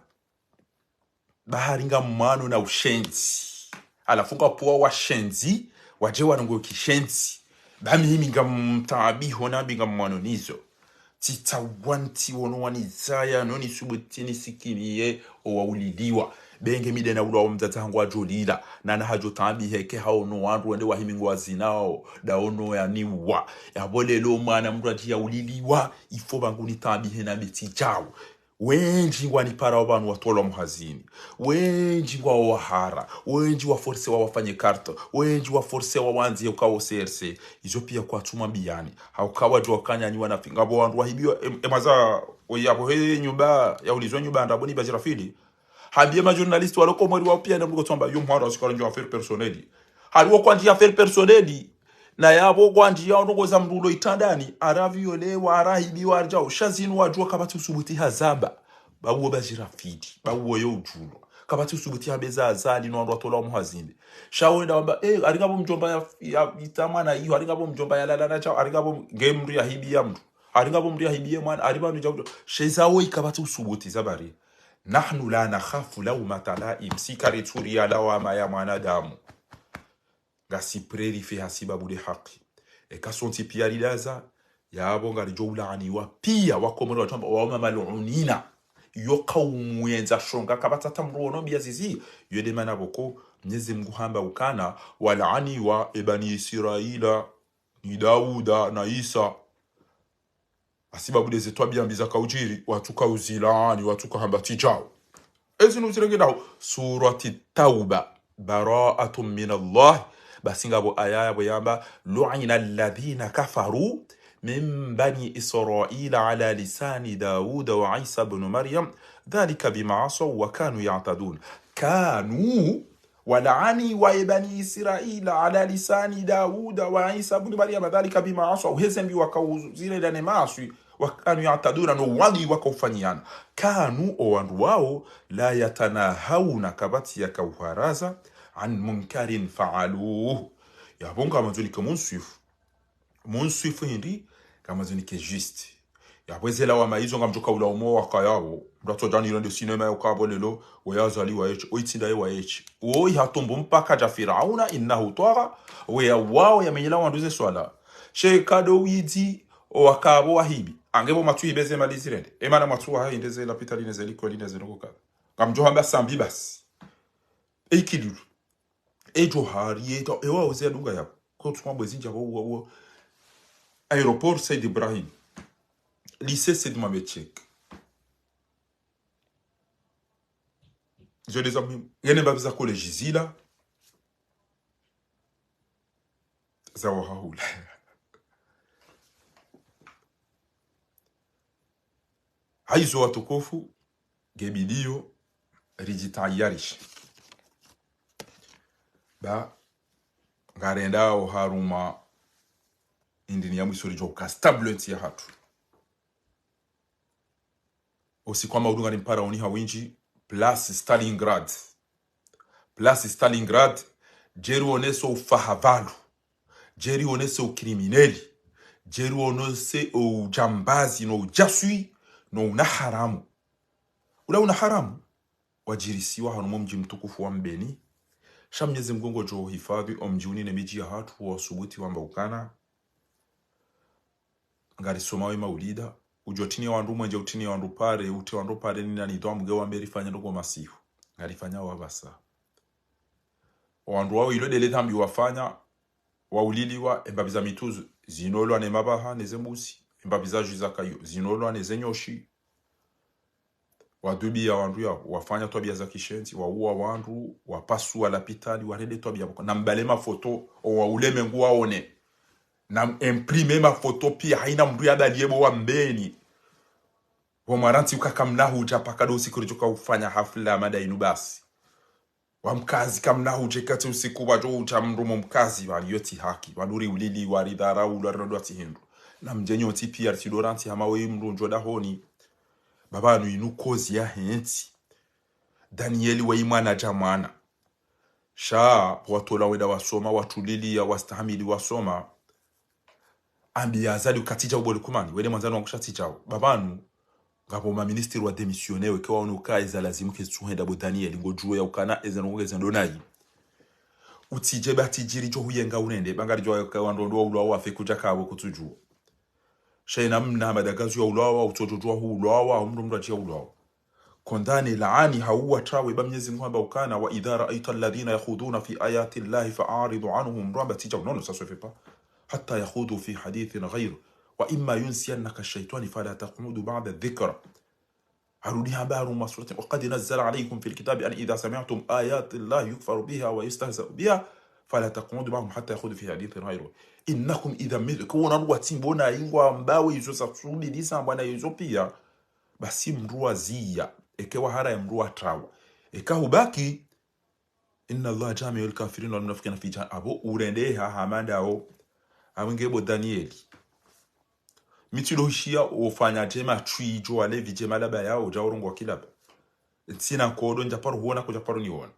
ba hari ngamwano na ushenzi. Halafu ngapvo washenzi, wadje wanongo kishenzi. Ba mimi ngamtaabiho nambi ngamwano nizo. Tsitsawa ntsi wono wanizaya, no nisubuti nisikiniye, owauliliwa. Be nge mi nde naulwa omdzadze hangu hadjolila. Nana hadjotaabiha eka haono wandru wende wahimi ngwazinao, ndaono yaniwa. Yapvo lelo mwana mndru hadji yauliliwa, il faut pvangu nitaabihe nambe tsidjao. Wendji ngwaniparao pvanu watolwa muhazini. Wendji ngwao wahara. Wendji waforcewa wafanye carte. Wendji waforcewa wandziye ukao C R C. Izo piya kwatsumwambiyani. Hauka wadjuwa ukana nyi wanafiki. Ngapvo wandru wahibiwa, em, emaza, oyapvo he nyumba, yaulizwa nyumba ndrabo ni Bajirafili. Hambiye majournaliste walo Komori wao piya nambuko tsamba, yo mhara wasikala ndjo affaire personnelle. Haliwo kwandji affaire personnelle. Na yapvo kwandji yaonongoza mndru ulo itrandani, araviolewa, arahibiwa, aridjao. Sha zinu wadjuwa kapvatsi usubuti hazamba. Ba uwo Bajirafili, ba uwo yo udjulwa. Kapvatsi usubuti hambeza Azali no wandru watolwa muhazini. Sha wenda wamba, eh, hari ngapvo mdjomba ya, ya, ita mwana iyo, hari ngapvo mdjomba yalala na djao, hari ngapvo nge mndru yahibiya mndru. Hari ngapvo mndru yahibiye mwana, hari pvanu djao. Sha izawo ikapvatsi usubuti zabari. نحن لا نخاف لومة لائم, si karitsuriya lawama ya mwanadamu. Ngasi prêt rife hasibabu le haki. Eka sontsi piya ridaza, yapvo ngaridjo ulaaniwa piya, Wakomori watsamba, wao ma mal'unina. Yo kaumu yendza shonga kapvatsi ata mndru wono mbiya zizi, yo nde mana pvoko, Mnyezi Mngu hamba ukana, walaaniwa e Bani Israila, ni Dauda, na Isa. Hasibabu nde ze twabiya mbi zakaudjiri, watsuka uzilaani, watsuka hamba tsidjao. Ezinu zirenge ndahu, Surati Tauba, براءة من الله. Basi ngapvo aya yapvo yamba, لعن الذين كفروا من بني إسرائيل على لسان داود وعيسى ابن مريم، ذلك بما عصوا وكانوا يعتدون. كانوا ولعانوا بني إسرائيل على لسان داود وعيسى ابن مريم ذلك بما عصوا, heze mbi wakauzirenda ne maaswi, وكانوا يعتدون, no wadhwi wakaufanyana. كانوا, o wandru wao, لا يتناهون, kapvatsi yakauharaza, عن منكر فعلوه. Yapvo ngamandzo nike munswifu. Munswifu hindri, ngamandzo nike juste. Yapvo eze lawama izo ngamdjoka ulaumu wakayapvo. Mndru atsodja nirende sinema yaukapvo lelo, we Azali wa eche, o itsinda ye wa eche. O ihatombo mpaka dja Firauna, إنه طغى, we ya wao yamenyela wandru ze swala. She kado widzi, O wakapvo wahibi. Ange pvo mwatsu hibe ze mali zirende. E mana mwatsu waha hindri ze lapitali ne ze likoli ne ze ndrongoo kadha. Ngamdjo hamba Sambi basi. E Ikililu. E Djohar, e to, e wa uze adunga yapvo. Ko tsuma bwezi ndjapvo uwa uwa. Aéroport Said Ibrahim. Lycée Said Mohamed Cheikh. Zo nde za muhimu. Ngene mbapvi za collège zila. Za wahahula. Haizo watukufu, nge bidiyo, ridjitayarishe. Ba, ngarendao harumwa indrini ya mwiso ridjo uka stable ntsi yahatru. Usiku wa maudu ngari mpara uniha windji, place Stalingrad. Place Stalingrad, djeri wonese ufaha pvanu. Djeri wonese ukrimineli. Djeri wonese ujambazi no ujaswi no unaharamu. Ula unaharamu, wadjirisiwa hanu mwa mdji mtukufu wa Mbeni. Sha Mnyezi Mngu ngudjo uhifadhwi omdji unu ne midji yahatru wasubuti wamba ukana. Ngarisoma we maulida. Udjo tini wandru mwenje, utini wandru pare, uti wandru pare ni nani dhambi nge wambe rifanya ndrongoo masihu. Ngarifanya wapvasa. Wandru wao ilo ndele dhambi wafanya, wauliliwa, embapvi za mitruzu, zinolwa ne mabaha, ne ze mbuzi, embapvi za ju za kayo, zinolwa ne ze nyoshi. Wadhwibia wandru yao, wafanya twabiya za kishenzi, wauwa wandru, wapasua lapitali, warende twabiya pvoko. Na mbale mafoto, o wa ulemengu waone. Na imprime mafoto pia, haina mndru yabaliye bo wa Mbeni. Bo mwarantsi uka kamna hudja paka ndo usiku ridjo ka ufanya hafla mada inu basi. Wa mkazi kamna hudje kati usiku wadjo udja mndru mo mkazi, wali yo tsi haki, wali uri ulili, wali dharau, wali rondoa tsi hindru. Na mdjenyo tsi pia, tsi ndo rantsi hama we mndru ndjo dahoni. Baba anu inu kozi yahe ntsi. Danieli we mwana dja mwana. Sha, watola wenda wasoma, watuliliya, wastahamili wasoma. Ambiya Azali uka tsidja uboli kumani, wende mwandzani wangu sha tsidjao. Baba anu, ngapvo maministri wa démissionné, weke waono uka eza lazimu kezi tsuhenda bo Danieli, ngodjuo ya ukana eza ndrongoo ngeze ndo nayi. Utsidje ba tsidjiri djo huyenga unende, ba ngaridjuao uka wandru ndo waulwao wafe kudja kapvo kutsudjuo. Sha ina mna madagazo ya ulwawa, utsodjo djuwa hu ulwawa, umndru mndru adji ya ulwawa. Kondane laani hauwa trawe ba Mnyezi Mngu hamba ukana, وإذا رأيت الذين يخوضون في آيات الله فأعرض عنهم, mndru amba tsidja unono, ça se fait pas. حتى يخوضوا في حديث غيره. وإما ينسينك الشيطان فلا تقعد بعد الذكرى. Harudi hamba harumwa surati, وقد نزل عليكم في الكتاب أن إذا سمعتم آيات الله يكفر بها ويستهزأ بها فلا تقعدوا معهم حتى يخوضوا في حديث غيره إنكم إذا مثلهم. Kuona lugha tsimbo na ingwa mbawe izo za sudi disa mbwana izo pia. Basi mndru wa ziya, eke wa hara ya mndru wa trawa. Eka hubaki, إن الله جامع الكافرين والمنافقين في جهنم. Abo urendeha hama ndawo. Abo nge bo Danieli. Mi tsi ndo hishiya ufanya djema twi djo walevi djema laba yao dja urongoa kilaba. Ntsina nkodo ndja paro huona ko dja paro niona.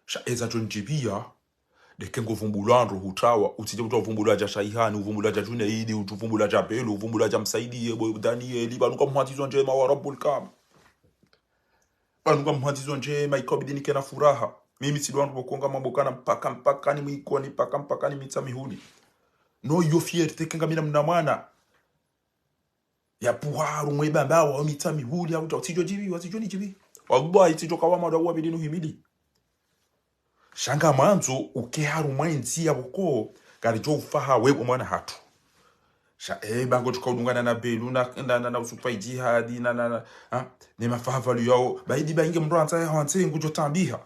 Sha eza djo ndjibiya. Ndeke ngo vumbulwa ndro hutrawa. Utsidje utso vumbulwa dja Shaihani, uvumbulwa dja Junaidi, utso vumbulwa dja Bello, uvumbulwa dja Msaidiye, bo Danieli, pvanu ka mhwandzizo ndjema wa Rabbul Kaaba. Pvanu ka mhwandzizo ndjema, ikao bidi nike na furaha. Mimi tsi ndo wandru pvoko ngamwambo ukana mpaka, mpaka ni Mwikoni, mpaka, mpaka ni Mitsamihuli. No iyo fierté ke ngamina mna mwana. Ya puharu mwe bamba wa Mitsamihuli, ya uta, utsidjo djibiwa, utsidjo nidjibi. Wallahi, tsidjo kawa mada wa bidi nuhimili. Sha ngamwandzo uke harumwa entsi ya pvoko, ngaridjo ufaha we bo mwana hatru. Sha, eh, ba ngodjo uka udungana na Bello, na, na, na, na Usufa Idjihadi, na, na, na, ha? Ne mafaha pvalu yao, ba idi ba inge mndru antsa ya hwantse ngudjo tambiha.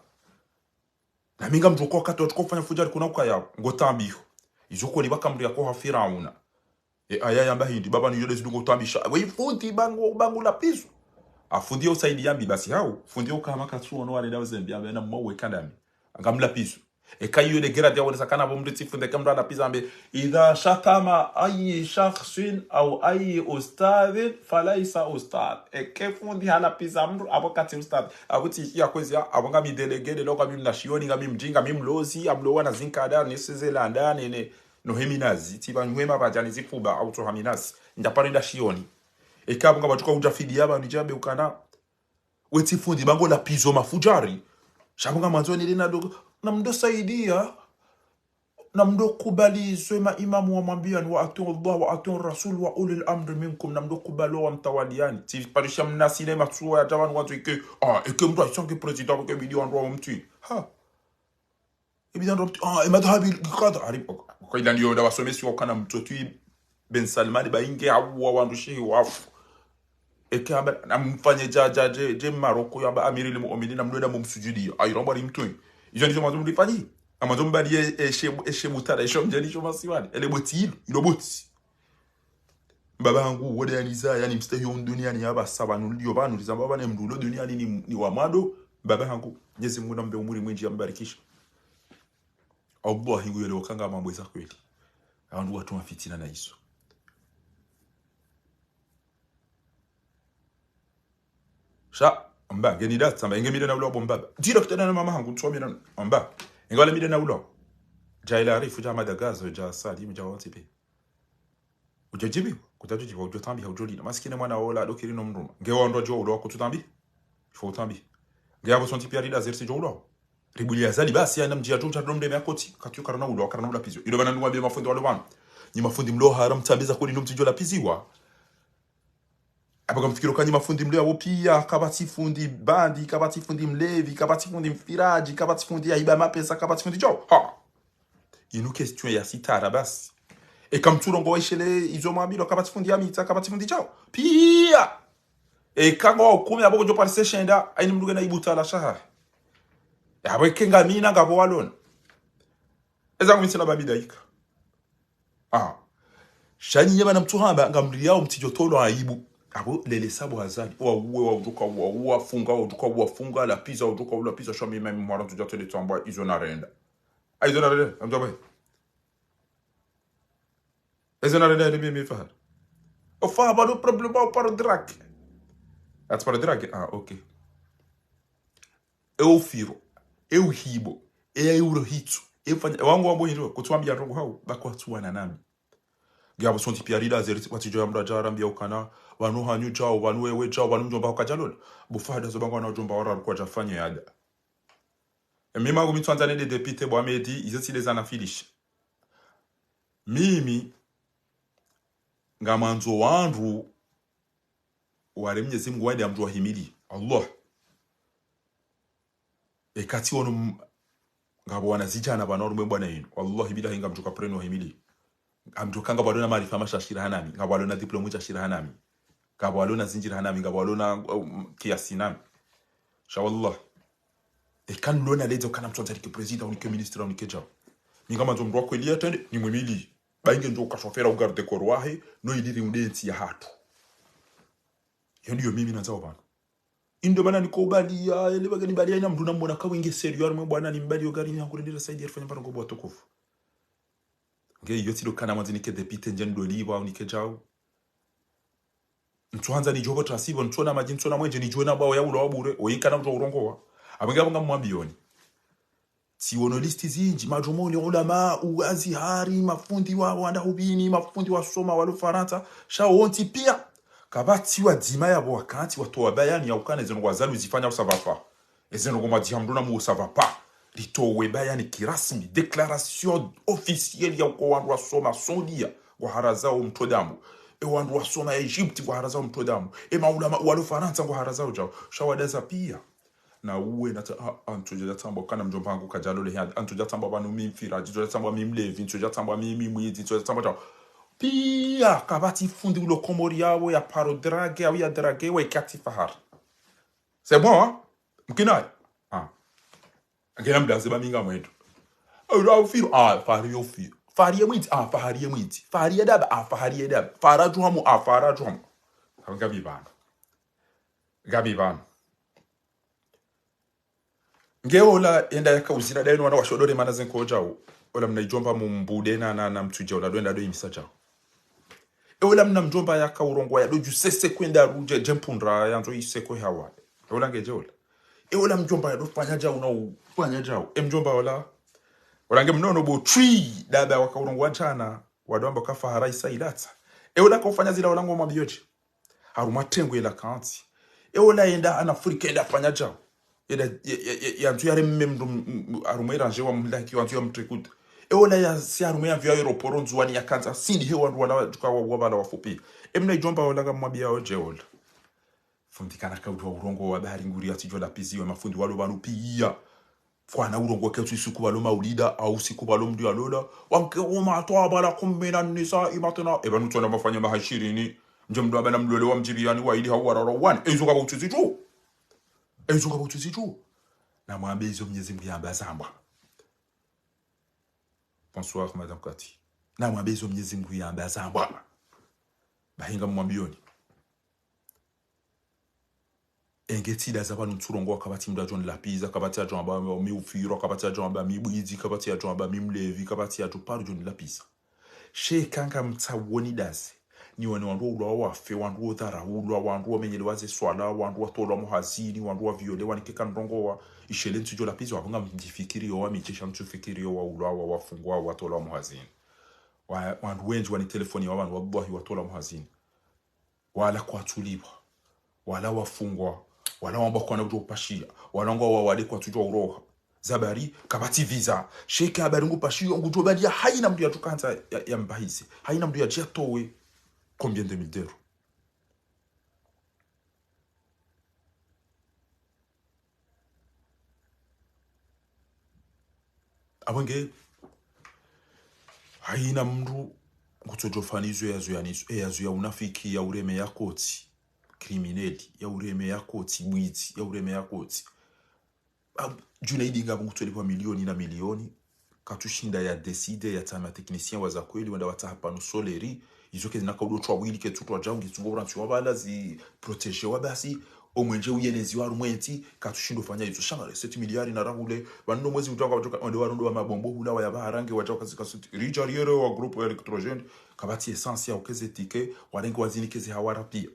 Na mi ngamdjo uka wakati watsuka ufanya fudjari kuna uka yao, ngo tambiho. Izo kweli baka mndru ya koha Firauna. E aya yamba hindri, baba ni yode zidungo utambisha. We fundi bangu, bangu lapizo. A fundi yo usaidi yambi basi hau. Fundi yo ukama katsu ono wale dao zembi, ambe na mwa uwe kandami. Ngamlapizo. Eka iyo de gera dia wonesa kana bo mndru tsi fundi eka mndru alapiza ambe, إذا شتم أي شخص أو أي أستاذ فليس أستاذ. Eke fundi halapiza mndru, abo katsi ustadh. Abo tsi ya kwezi ya, abo ngami délégué de lo, ngami mnashioni, ngami mdjinga, ngami mlozi, amlowa na zinkada, ni size landa, ne, ne, no heminazi, tsi ba nywema ba djani zifuba, au tso haminazi. Ndja paro enda shioni. Eka abo ngapvatsuka udja fidiya ba nidjabe ukana. We tsi fundi bango lapizo mafudjari. Sha abo ngamwandzo nile na dogo. Na mdo saidiya. Namdo kubali izo ye maimamu wamwambiyani, wa atiu Allah, wa atiu Rasul, wa ulil amri minkum. Namdo kubali wamtawaliyani. Tsi parisha mnasi ne matsuwa ya tawa nwandzo ike, ah, eke mndru ayisange président, eke bidi wandru wamtwi. Ha. Ibidi wandru wamtwi, ah, e madhhabi kadha. Ari, kwa ila ndiyo nda wasomesi wakana mtotwi Ben Salman, ba inge hawuwa wandru shehi wafu. Eke hamba, namfanye dja, dja, dje, dje Maroko, yamba Amiril Mu'minin, namlwenda mumsujudiya. Ayi, rombo ari mtwi. Izo ndizo mwandzo mlifanyi. Amwandzo mbali ye, e, she, e, she butala, isho mdjeni, isho masiwani. Ele boti ilo, ilo boti. Mbaba hangu, wode yanizaya, nimstehi hunu duniyani yaba saba nuliyo pvanu, lizamba pvanu mndru ulo duniyani ni, ni wa mwando, mbaba hangu, Mnyezi Mungu nambe umuri mwindji yambarikishe. Allah hingu yole wakanga mambo eza kweli. Awandru watru mafitina na izo. Sha, amba, ngeni data, amba, inge mida na ulawa bo mbaba. Djira kitana na mama hangu, ntsuwa mina, amba, inge wala mida na ulawa. Dja ila Arifu, dja Madagazo, dja Salim, dja wontsi pe. Udjo djibiwa, kutadjo djibiwa, udjo tambiha, udjo lina. Masikini mwana wola, adokiri no mndruma. Nge wandru wadjo ulawa kutsu tambi. Ifo utambi. Nge yapvo sontsi piya rida zersi djo ulawa. Ribuli ya zali basi, ya namdji ya djo, dja domde me akoti. Katiyo karana ulawa, karana ulapiziwa. Ilo pvanu nduwa be mafundi walo pvanu. Nyi mafundi mlo haram tambiza kuli no mtsidjo lapiziwa. Apvo kamfikiri uka nyi mafundi mlevi wo piya, kapvatsi fundi bandi, kapvatsi fundi mlevi, kapvatsi fundi mfiraji, kapvatsi fundi ya iba mapesa, kapvatsi fundi djo. Ha. Inu question ya sitara basi. Eka mtsurongowa ishele izo mwambilwa, kapvatsi fundi ya mita, kapvatsi fundi djo. Piya. Eka ngo ukumi apvo kudjo parise shenda, ayini mndru kena ibuta la shaha. Apvo eke ngamina ngapvo walona. Eza ngumitsina babi daika. Ah. Sha nyi ye pvanu mtsuhamba, ngamliyao mtsidjo tolwa aibu. Apvo lele sabo hazali. Wauwe, waudjuka, wauwa, funga, waudjuka, wafunga, lapiza, waudjuka, ulapiza, sha mimi, mimi, mwara, ntsudja tele tsamba, izo narenda. Ah, izo narenda, namdjomba. Izo narenda, ni mimi, Fahad. O Fahad, pas de problème, pas de drague. Ati pas de drague? Ah, ok. E ufiro, e uhibo, e ya euro hitsu, e fanya, e wangu wambo hindru, kutsuwambiya ndrongo hau, ba kwatsuwana nami. Nge apvo sontsi piya rida zeri, watsidjo ya mndru adja arambiya ukana, pvanu hanyu djao, pvanu wewe djao, pvanu mdjomba hau kadja lola. Bo Fahad zo pvanga wana djomba wararu kwadja fanya yada. E mimi hangu mitswandzane nde député bo Ahmed, izo tsi nde zana filish. Mimi, ngamwandzo wandru, wale Mnyezi Mungu wende amdjuwa himili. Allah. Eka tsi wono m-, ngapvo wana zidjana pvanu harumwa e bwana yinu. Wallahi billahi ngamdjuka preno himili. Ngamdjuka ngapvo walona maarifa masha shira hanami. Ngapvo walona diplôme sha shira hanami. Ngapvo walona zindji ra hanami. Ngapvo walona, um, kiasi nami. Sha wallah. Eka nilona lezo kana mtsuwandza nike président, unike ministre, unike djao. Mi ngamwandzo mndru wa kweli ya tende, nimwimili. Ba inge ndjo uka shofera u garde corps wahe, no ili riunde ntsi ya hatru. Iyo ndiyo mimi nandzao pvanu. Indo mana niko ubaliya, ele pvage nibaliya ina mndru namwona ka winge sérieux, harumwa e bwana nimbaliyo gari ni hakurendera saidi ya rifanya pvanu ngo bo watukufu. Nge iyo tsi ndo kana mwandzi nike député ndje ndo liwa, unike djao. Ntsuhandza nidjo pvo trasibo, ntsona madji, ntsona mwenje, nidjo na bawo ya ulawa bure, oyika na mdjo urongowa. Apvo nge apvo ngamwambiyoni. Tsi wono liste zindji, madjumuni, ulama, u Azihari, mafundi wa, wanda hubini, mafundi wasoma, walo Farantsa, sha wontsi piya. Kapvatsi wadzima yapvo wakantsi, watowa bayani ya ukana zinu wazalu zifanya usavapa. Eze ndrongo mwadziha mndru na mu ça va pas. Ritowe bayani kirasmi, déclaration officielle ya uka wandru wasoma Saudia, ngwaharazao mtro damu. E wandru wasoma Egypte, ngwaharazao mtro damu. E maulama walo Farantsa, ngwaharazao djao. Sha wadaza piya. Na uwe na ta-, a, a, ntsudja tsamba kana mdjomba hangu kadja lole hadi. A, ntsudja tsamba pvanu mi mfiraji, ntsudja tsamba mi mlevi, ntsudja tsamba mi, mi mwidzi, ntsudja tsamba djao. Piya, kapvatsi fundi ulo Komori yapvo ya paro drague, au ya drague, we kati Fahad. C'est bon, hein? Mkinayi? Ah. Ngena mdaze ba mi ngamwendo. Ula ufiro. Ah, Fahad yo ufiro. Fahad ye mwidzi. Ah, Fahad ye mwidzi. Fahad ye daba. Ah, Fahad ye daba. Fahad djuhamu. Ah, Fahad djuhamu. Ngami pvanu. Ngami pvanu. Nge ola enda yaka uzina dayi no wana washodore mana zenko djao. Ola mna idjomba mumbude na, na, na mtsudja ola ndo enda ndo imisa djao. E ola mna mdjomba yaka urongowa ya ndo dju sese kwenda rudje, dje mpundra yandzo iseko hawa. E ola nge dje ola. E ola mdjomba ya ndo fanya djao na ufanya djao. E mdjomba ola. Ola nge mnono bo twi, daba waka urongowa djana. Wado amba ka Fahad isa ilatsa. E ola ka ufanya zila ola ngomwambiyo dje. Harumwa tengwe la kantsi. E ola yenda ana Afrika yenda fanya djao. Yenda, ya, ya, ya, yandzo yareme mndru m-, m-, harumwa eranje wa mlaki, wandzo ya mtrekuta. E ola yasi harumwa ye avion ya aéroport Ndzuwani yakandza sindi he wandru wala wa, wa, wa, wala wafu piya. E mna idjo amba ola kamwambiya odje ola. Fundi kana kaudjuwa urongowa bahari nguri yatsidjo lapiziwa, mafundi walo pvanu piya. Kwana urongowa ketsu isiku pvalo maulida, au siku pvalo mndru yalola. Wanke uma twaba lakum minan nisa'i matna. E pvanu tsona mafanya maha ishirini. Ndje mndru amba na mlole wa mdjibiyani wa ili hau warara wani. E izo kapvatsi zidjo. E izo kapvatsi zidjo. Namwambe izo Mnyezi Mngu yamba zamba. Bonsoir, Madame Cathy. Namwambe izo Mnyezi Mngu yamba zamba. Bahi ngamwambiyoni. Enge tsi nda za pvanu ntsurongowa kapvatsi mndru yadjo nilapiza, kapvatsi yadjo amba mi ufiro, kapvatsi yadjo amba mi bwizi, kapvatsi yadjo amba mi mlevi, kapvatsi yadjo paro djo nilapiza. Sha eka ngamtsawoni ndazi. Ni wani wandru waulwa wafe, wandru wodharaulwa, wandru wamenyelewa ze swala, wandru watolwa mohazini, wandru waviolewa, nike ka ndrongowa, ishe le ntsu djo lapiza, wapvo ngamdjifikiriyo wami, ishe sha ntsufikiriyo waulwa, wa, wafungwa, watolwa mohazini. Wa, wandru wendji wanitelefoniya wapvanu, wallahi watolwa mohazini. Wala kwatsulipvwa, wala wafungwa, wala wamba kwana kudjo upashiya, wala ngwawawade kwatsudjuwa uroha. Ze habari, kapvatsi visa. Sha eka habari ngupashiyo, ngudjo baliya hayina mndru yadjo kandza ya, yambahize. Hayina mndru yadje yatowe. Combien de mille d'euros? Apvo nge, hayina mndru ngutsodjo fanya izo yazo ya nizo, e yazo ya unafiki, ya ureme ya kotsi, criminel, ya ureme ya kotsi, bwizi, ya ureme ya kotsi. Ab-, Junaidi ngapvo ngutsoliwa milioni na milioni, katsushinda ya décider, ya tsama technicien wa za kweli, wenda watsaha panneau solaire, izo kezi naka udo twa wili ketsu twa djau, ngitsungo urantsi wa pvala zi protéger wa basi, omwenje uyenezi wa rumwentsi, katsushindo fanya izo. Sha mare sept milliards na rahule, pvanu no mwezi udjao ka, wende warondo wa mabombo hula, waya pvaha range, wadjao kazi kasuti. Ridja riere wa groupe électrogène, kapvatsi essence ya ukeze ticket, warenge wazinike ze hawara piya.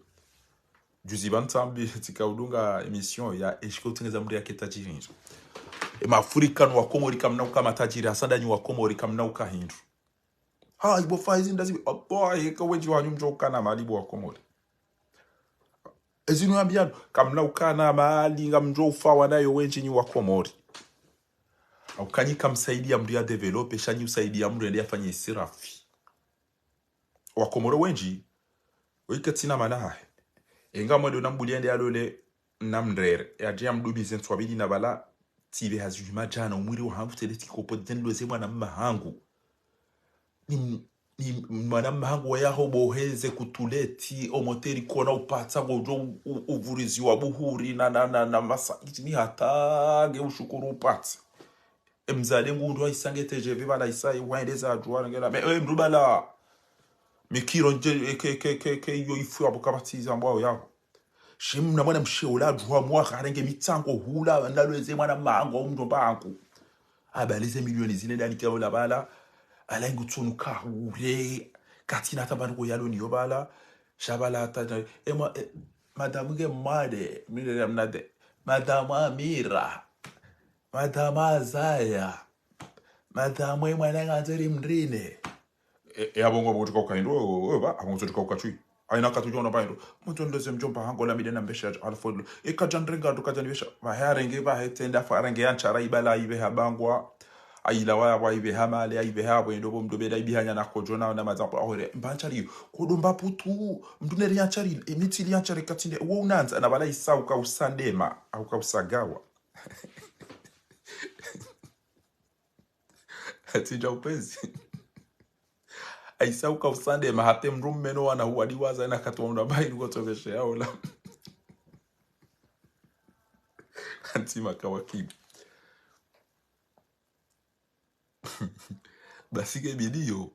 Juzi pvanu tsambi, tsika udunga émission ya, eshike utsengeza mndru yake tajiri nzo. E maAfrika no waKomori kamna uka matajiri, hasa ndanyi waKomori kamna uka hindru. Ha, ibo fa izi ndazi, Allah, heka wendji wanyu mdjo ukana mali bo waKomori. Ezinu yambiyanu, kamna ukana mali, ngamdjo ufa wanayo wendji nyi waKomori. Au kanyi kamsaidiya mndru ya développer, sha nyi usaidiya mndru yende yafanye israfi. Wakomori wendji, weka tsina mana hahe. Enga mwendo na mbuli yende yalole na mndrere. Yadje yamdumize ntswabili na pvala, tsipve hazi hima djana, umwiri wahangu tsele tsikopo, tsenilweze mwana mma hangu. Ni, ni mwana mma hangu wayaho boheze kutuleti, omoteri kona upatsa, ngodjo u-, u-, uvurizi wa buhuri, na, na, na, na masa, ni hata nge ushukuru upatsa. Emzale ngu ndo ayisa nge T G V pvala ayisa, wende za djuwa ngela. Me, eh, mndru pvala. Mikiro nje, eh, ke, ke, ke, ke, iyo ifu yapvo kapvatsi za mbwa yapvo. Sha mna mwana mshe ola djuwa mwa harenge mitsango hula, ndalweze mwana mma hangu, au mndru mba hangu. Apvalize milioni zine ndani ke ola pvala. Ala ingu tsunu kahure. Katsina tabani ko yalo niyo pvala. Sha pvala ata, eh, mwa, eh, madame nge mwade, mire ya mnade. Madame Amira. Madame Azaya. Madame mwana ngazeri mndrine. E, e, apvo ngo apvo kutika ukahindru, we, we, we, ba, apvo ngo kutika ukatwi. Ayina katu djona pahindru. Muntu ndeze mdjomba hangu la mide na mbesha, alafu lo. E, kadja ndrenga, ndo kadja nibesha. Pvahe arenge, pvahe tsende, afu arenge ya ntshara, ipvala, ipve ha bangwa. Ayila wa, wa, ipve ha male, ipve ha, pvo, ndo, pvo, mdo bela, ipve ha nyana kodjo na, na mazangu, ahore. Mba ntshari, kodo mba putu, mndru neri ya ntshari, e, mitsi li ya ntshari katsinde, wo unandza, na pvala isa uka usandema, au uka usagawa. Atsidja upezi. Ayisa uka usandema hata mndru mmeno wana huwadiwaza ina katwa unda bayi nuko tsokeshe ya ola. Anti makawakibu. Basi ke bidiyo.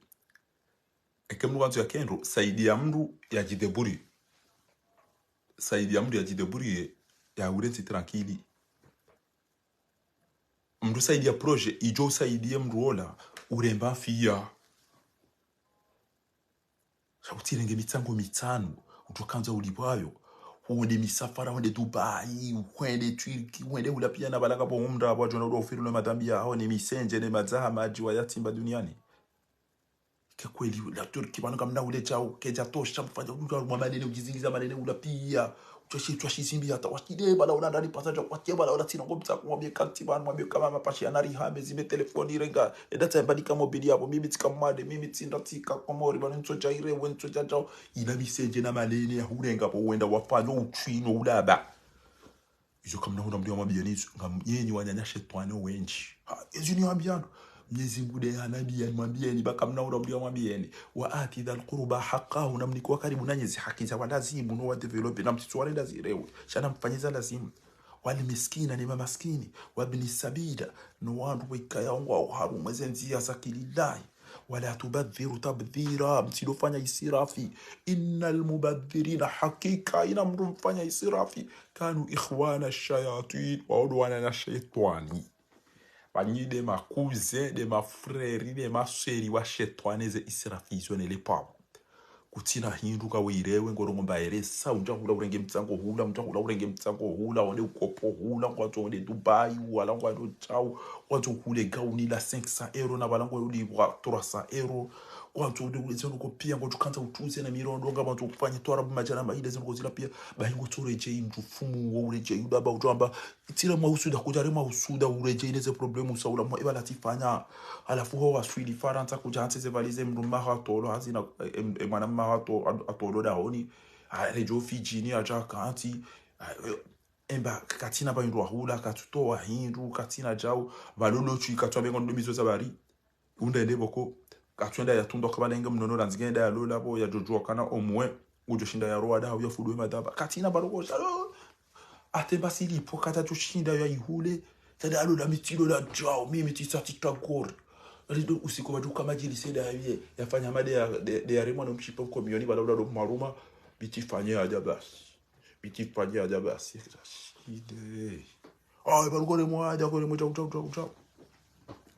Eke mndru wandzo ya kendro, saidiya mndru ya djidébrouiller. Saidiya mndru ya djidébrouiller, ya ule ntsi tranquille. Mndru saidiya projet, idjo usaidiye mndru ola, uremba fiya. Sha utsirenge mitsango mitsanu, udjo kandza ulipvwayo. Hwende misafara, hwende Dubai, hwende Turki, hwende hula piya na pvala kapvo umra, pvwa djona udwa ufiri le madhambi yaho, ne misenje, ne madzaha madji wa yatsimba duniani. Ke kweli, la Turki, pvanu kamna ule djau, kedja tosha, mfanya, udwa mwa manene, udjizingiza manene, ula piya. Twashe, twashizimbi hata, washile bala ula ndani pasa dja, washe bala ula tsina ngo mtsako, mwambie kati pvanu, mwambie kama mapashe anari hame, zime telefoni renga, eda tsa mbali ka mobili yapvo, mimi tsika mwade, mimi tsinda tsika Komori, pvanu ntso dja ire, we ntso dja djao, ila misenje na malene ya hurenga pvo, wenda wafanya utswino ulaba. Izo kamna huna mndru ya mwambieni izo, ngam-, yenyi wananya shetwani wendji. Ha, ezi ni wambiano. Mnyezi Mungu de ya nabi ya mwambieni, ba kamna huna mndru ya mwambieni. Wa ati dhal qurba haqqahu, na mnike wa karibu nanyi ze haki za walazimu, no wa développer, na mtsitsu warenda zirewe. Sha na mfanye za lazimu. Wal miskina, ne mamaskini. Wabni sabila, no wandru wekaya ngwao harumwa ze ndzia za kililahi. Wala tubadhiru tabdhira, mtsidofanya israfi. Innal mubadhirina, hakika ina mndru mfanya israfi. Kanu ikhwana shayatin, wao ndo wananya shetwani. Pvanyi de ma cousin, de ma frère, de ma sœur wa shetwani ze israfi izo ne le pvao. Kutsina hindru ka weirewe ngoro ngomba eresa, undja hula urenge mtsango hula, undja hula urenge mtsango hula, wende ukopo hula, ngwandzo wende Dubai, wala ngwandzo djao, ngwandzo hule gauni la cinq cents euros, na wala ngwandzo lipvwa trois cents euros, ngwandzo wende ule zeno ko pia, ngwandzo kandza utruze na mirondo, nga ngwandzo kufanya twarabu madjana maida zeno ko zila pia, bahi ngwandzo uredjei mndru fumu, wo uredjei udaba, udjo amba, tsila mwa usuda, kudjare mwa usuda, uredjei neze problème usaula mwa, ibala tsifanya. Halafu ho waswili Farantsa kudja hantsi ze valize mndru mmaha tolo, hazina, em, em, mwana mmaha to-, at-, atolo dahoni. Aredjo Fidjini, adja kantsi. A, e, emba, katsina pva hindru wahula, katsutowa hindru, katsina djau. Pvalolo tswi, katswa bengo ndo mizo za bari. Unda ende pvoko. Katswenda ya tundwa kabalenge mnono randzi ngenda ya lola pvo, ya djodjuwa kana omwe. Udjo shinda ya rowa daha, ya fudwe madaba. Katsina pvaloko, shalo. Ate basi lipvo kata tsoshinda ya ihule. Tsada alo la mitilo la djao, mi mitisa tita gor. Rido usiku wadjuka madjilise da ye, yafanya made ya, de, de ya remwa no mshipa mkomiyoni, bala ula do maruma, biti fanye aja basi. Biti fanye aja basi. Shide. Ay, balu kore mwa aja, kore mwa djao, djao, djao, djao.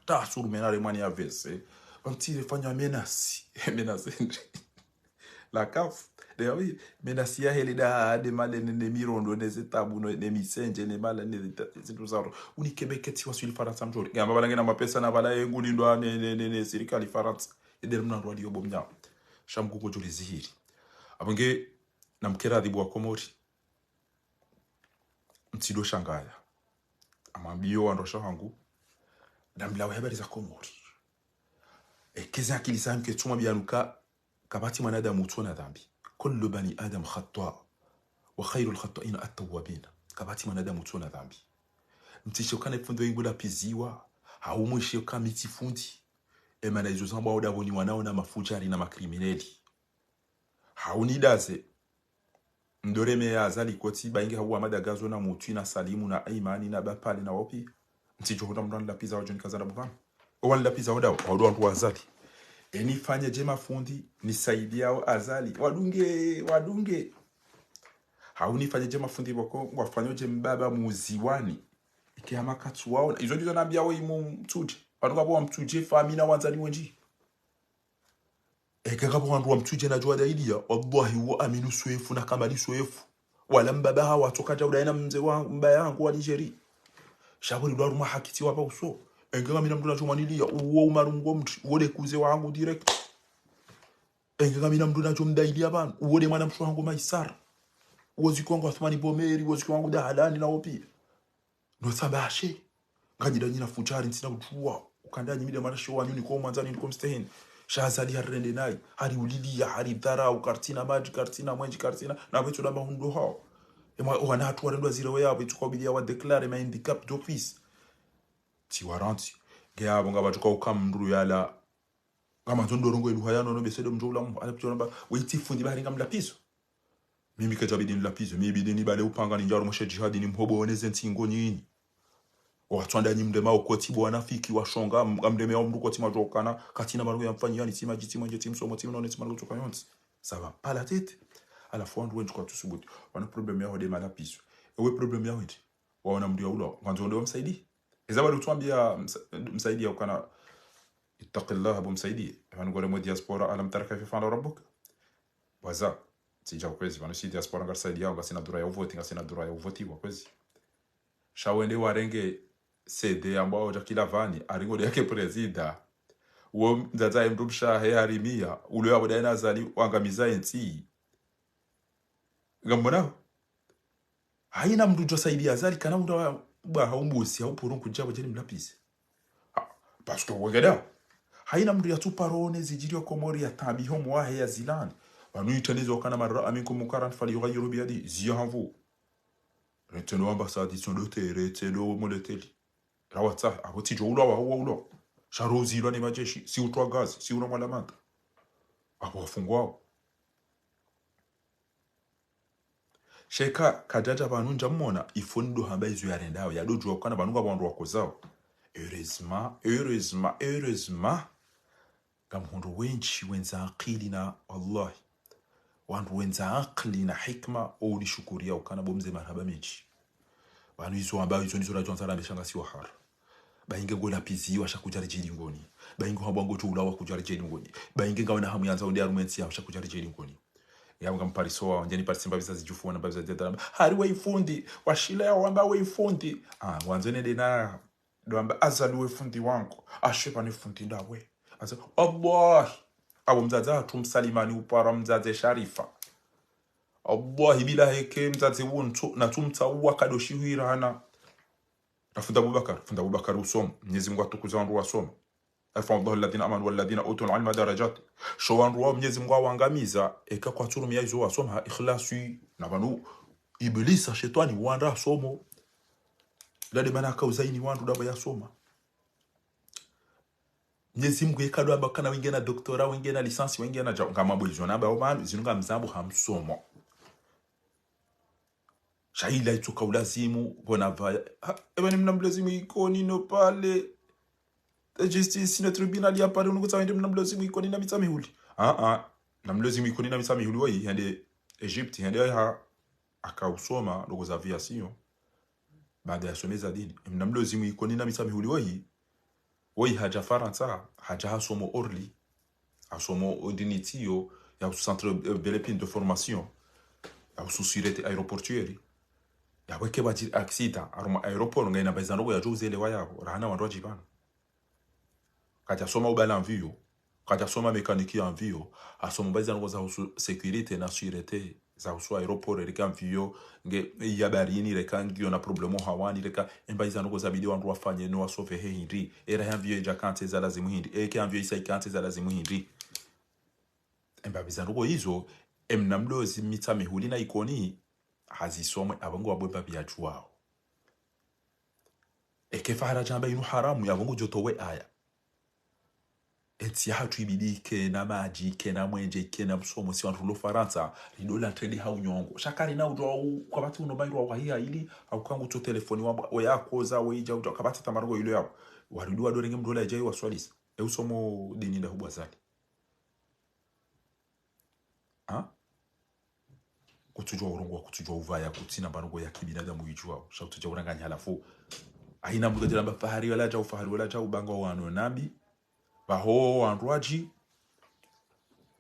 Ta suru mena remwa ni avese. Bamtire fanya menasi. Menasi. La CAF. De, oui, menasi ya hele da, de male ne, ne mirondo, ne zetabu, ne, ne misenje, ne mala, ne zeta-, zintru zaro. Unikebeke tsi waswili Farantsa mdjori. Ngamba bala ngena mapesa na bala yengu lindwa ne, ne, ne, ne sirikali Farantsa. Ede mna ndwa liyo bomnya. Sha Mngu ngodjo lizihiri. Apvo nge na mkera adhibu wa Komori. Mtsido shangaya. Amwambiyo wandru washe hangu. Namlawe habari za Komori. Eke ze akili zanyu ke tsuma bianuka, kapvatsi mwanadamu utsona dhambi. Kullu bani Adam khata, wa khairul khata'ina at-tawwabin. Kapvatsi mwanadamu utsona dhambi. Mtsishe ukana ifundi wengu lapiziwa, hau mwishe uka mitsi fundi. Emana izo zambwa odavoni wanao na mafujari na makrimineli. Hau nidaze, mdoreme ya Azali kotsi, baingi hau Amada Gazo na Mutwi na Salimu na Aimani na Bapale na wopi. Ntsidjo hunda mndru anilapiza wadjo nikaza na bupvanu. Owa nilapiza oda, odo wandru wa Azali. Eni fanye dje mafundi, nisaidiao Azali. Wadunge, wadunge. Hau nifanye dje mafundi pvoko, wafanye dje mbaba muziwani. Ike hama katsu waona. Izo ndizo nambiao imu mtsudje. Pvanu kapvo wa mtsudje, famina wandzani wendji. Eke kapvo wandru wa mtsudje na djuwa daidiya, wallahi wo aminu swefu na kamali swefu. Wala mbaba hawa tsoka djau daye na mze wa mbaya hangu wa Nigeria. Sha pvo lidwa harumwa hakiti wapva uso. Enge ngamina mndru na djo mwaniliya, uwo umarungo mtri, uwo de kuze wangu direct. Enge ngamina mndru na djo mdailiya pvanu, uwo de mwana mshe wangu Maisara. Uwo ziki wangu Athmani Bomeri, uwo ziki wangu Dahalani na wopi. No tsamba ashe. Nganyi danyi na fujari ntsina udjuwa. Ukanda nyi mida mara shewa nyuni kwa mwandzani nyi kwa msteheni. Sha Azali harirende nayi. Hariuliliya, haridharau, kartsina madji, kartsina mwenji, kartsina. Na wetsu damba hundro hao. Emwa, wana hatru warendwa zira we yapvo, itsu kwa ubidi ya wa déclarer ma handicap d'office. Tsi warantsi. Nge yapvo ngapvatsuka uka mndru yala. Ngamandzo ndrongo iluha ya nono bese do mdjo ula mhu. Ala pitsho namba, we itsi fundi bahari ngamlapizo. Mimi kedja bidi nilapizo, mi bidi nibale upanga nindjaro moshe djihadi nimhobo oneze ntsingo nyinyi. Watswanda nyi mde mao kotsi bo wanafiki washonga, m-, ngamdeme yao mndru kotsi madjokana, katsina marugo ya mfanyi yani, tsi madji, tsi mwenje, tsi msomo, tsi mnone, tsi marugo tsoka yontsi. Ça va pas la tête. Halafu wandru wendji kwatsu subuti. Wana problème yaho de malapizo. Ewe problème yaho indi. Waona mndru ya ula, ngwandzo nde wamsaidi. Eza bado utwambia msa-, msaidi ya ukana, ittaqillaha bo msaidi. Epvanu ngole mwe diaspora, alam tara kaifa fa'ala rabbuka. Bwaza, tsidja kwezi, pvanu si diaspora ngarisaidiyao, ngasina dura ya uvoti, ngasina dura ya uvoti, wa kwezi. Sha wende warenge C D ambao djakila pvani, aringo de yake prezida. Uwo mdzadze ye mndru mshahe harimiya, ulo ya boda ena Azali, wangamiza entsi. Ngamona? Haina mndru djo saidia Azali, kana mndru wa, ba, hau mbuzi, hau puru nkudja, wadjeni mlapvize. Ah, parce que wengeda. Haina mndru yatsu paro one zidjiri yo Komori ya tambi ho mwahe ya zilani. Pvanu itendeze wakana man raa minkum munkaran falyughayyirhu biyadihi. Ziya hamvu. Retse no ambassade, retse no dote, retse no moloteli. Rawatsa, apvo tsidjo ulwa wa, wa ulwa. Sha ro uzilwa ne madjeshi, si utrwa gazi, si unwa mwalamanta. Apvo wafungwao. Sheka kadjadja pvanu ndja mmona, ifo ndo hamba izo yarendao, yadodjuwa ukana pvanu ngapvo wandru wakozao. Heureusement, heureusement, heureusement. Ngamhundro wendji wendza akili na, wallahi. Wandru wendza akili na hikma, wo ulishukuria ukana bo mze marahaba mendji. Pvanu izo wambao izo ndizo radjo andza rambe sha ngasi wahara. Ba inge ngo lapviziwa sha kudja ridje lingoni. Ba inge hambwa ngodjo ulawa kudja ridje lingoni. Ba inge ngawe na hamu yandza wende harumwa entsi yaho sha kudja ridje lingoni. Yabo ngampariso wao, ndjeni parisi mbapvi za zidjufu wana mbapvi za djadara. Hari we ifundi, washila ya wamba we ifundi. Ah, wandzo nende na, ndo wamba Azali we fundi wangu. Ashe pvanu fundi ndawe. Aza, wallahi. Apvo mdzadze hatru Msalimani upara mdzadze Sharifa. Wallahi billahi eka mdzadze wo ntso, natsu mtsa uwa kadoshi hwirana. Na fundi Abubakar, fundi Abubakar usoma. Mnyezi Mungu atukuza wandru wasoma. يرفع الله الذين آمنوا والذين أوتوا العلم درجات. Sho wandru wao Mnyezi Mungu hawangamiza, eka kwatsu rumia izo wasoma ha ikhlasi, na pvanu Iblisa shetwani wandra somo. Lade mana haka uzaini wandru ndapvo yasoma. Mnyezi Mungu yeka ndo amba kana wenge na doctorat, wenge na licence, wenge na djau, ngamwambo izo namba, o pvanu, zinu ngamzambo ha msomo. Sha ila itsoka ulazimu, bona pvaya. Ha, eba ni mna mlazimu Ikoni no pale. E justice no tribunal ya pale, unukutsa wende mna mlazimu Ikoni na Mitsamihuli. Ah, ah. Mna mlazimu Ikoni na Mitsamihuli woyi, hende Egypte, hende ha, haka usoma, ndrongoo za aviation. Baada ya some za dini. Mna mlazimu Ikoni na Mitsamihuli woyi. Woyi hadja Farantsa, hadja hasomo Orly. Hasomo o dini tsiyo, ya centre, eh, Belépine de formation. Ya sûreté aéroportuaire. Ya weke wadjiri accident, harumwa aéroport, ngayina mbayiza ndrongoo yadjo uzelewa yapvo, rahana wandru wadji pvanu. Kadjasoma ubala avion, kadjasoma mécanique ya avion, hasoma mbayiza ndrongoo zahusu sécurité na sûreté, zahusu aéroport, reka avion, nge, ya baharini, reka ngiyo na problème hawani, reka, embayiza ndrongoo zabidi wandru wafanye no wasauve he hindri, era he avion idja kantsi za lazimu hindri, eke avion isa ikantsi za lazimu hindri. Embayiza ndrongoo izo, emna mlozi Mitsamihuli na Ikoni, hazisomwe, apvo ngo wabwe mbapvi yadjuwao. Eke fahara djamba inu haramu, yapvo ngudjo towe aya. Entsi yahatru ibidi ike na madji, ike na mwenje, ike na msomo, si wandru lo Farantsa, rido la ntrende ha unyongo. Sha karina udjuwa u, kapvatsi uno mairwa wahiya ili, hauka ngutso telefoni wambwa, we yakoza, we idja udjuwa, kapvatsi tamarongo ilo yapvo. Warudi wado renge mndru ola idja iwaswalisa. E usomo dini nda hubwa zali. Ha? Kutsudjuwa urongowa, kutsudjuwa upvaya, kutsina mbarongo ya kibinadamu idjuwao. Sha kutsudjuwa uranganya halafu. Haina mndru kadjiramba fahari wala djau, fahari wala djau, banga wano nambi. Pvaho wandru wadji.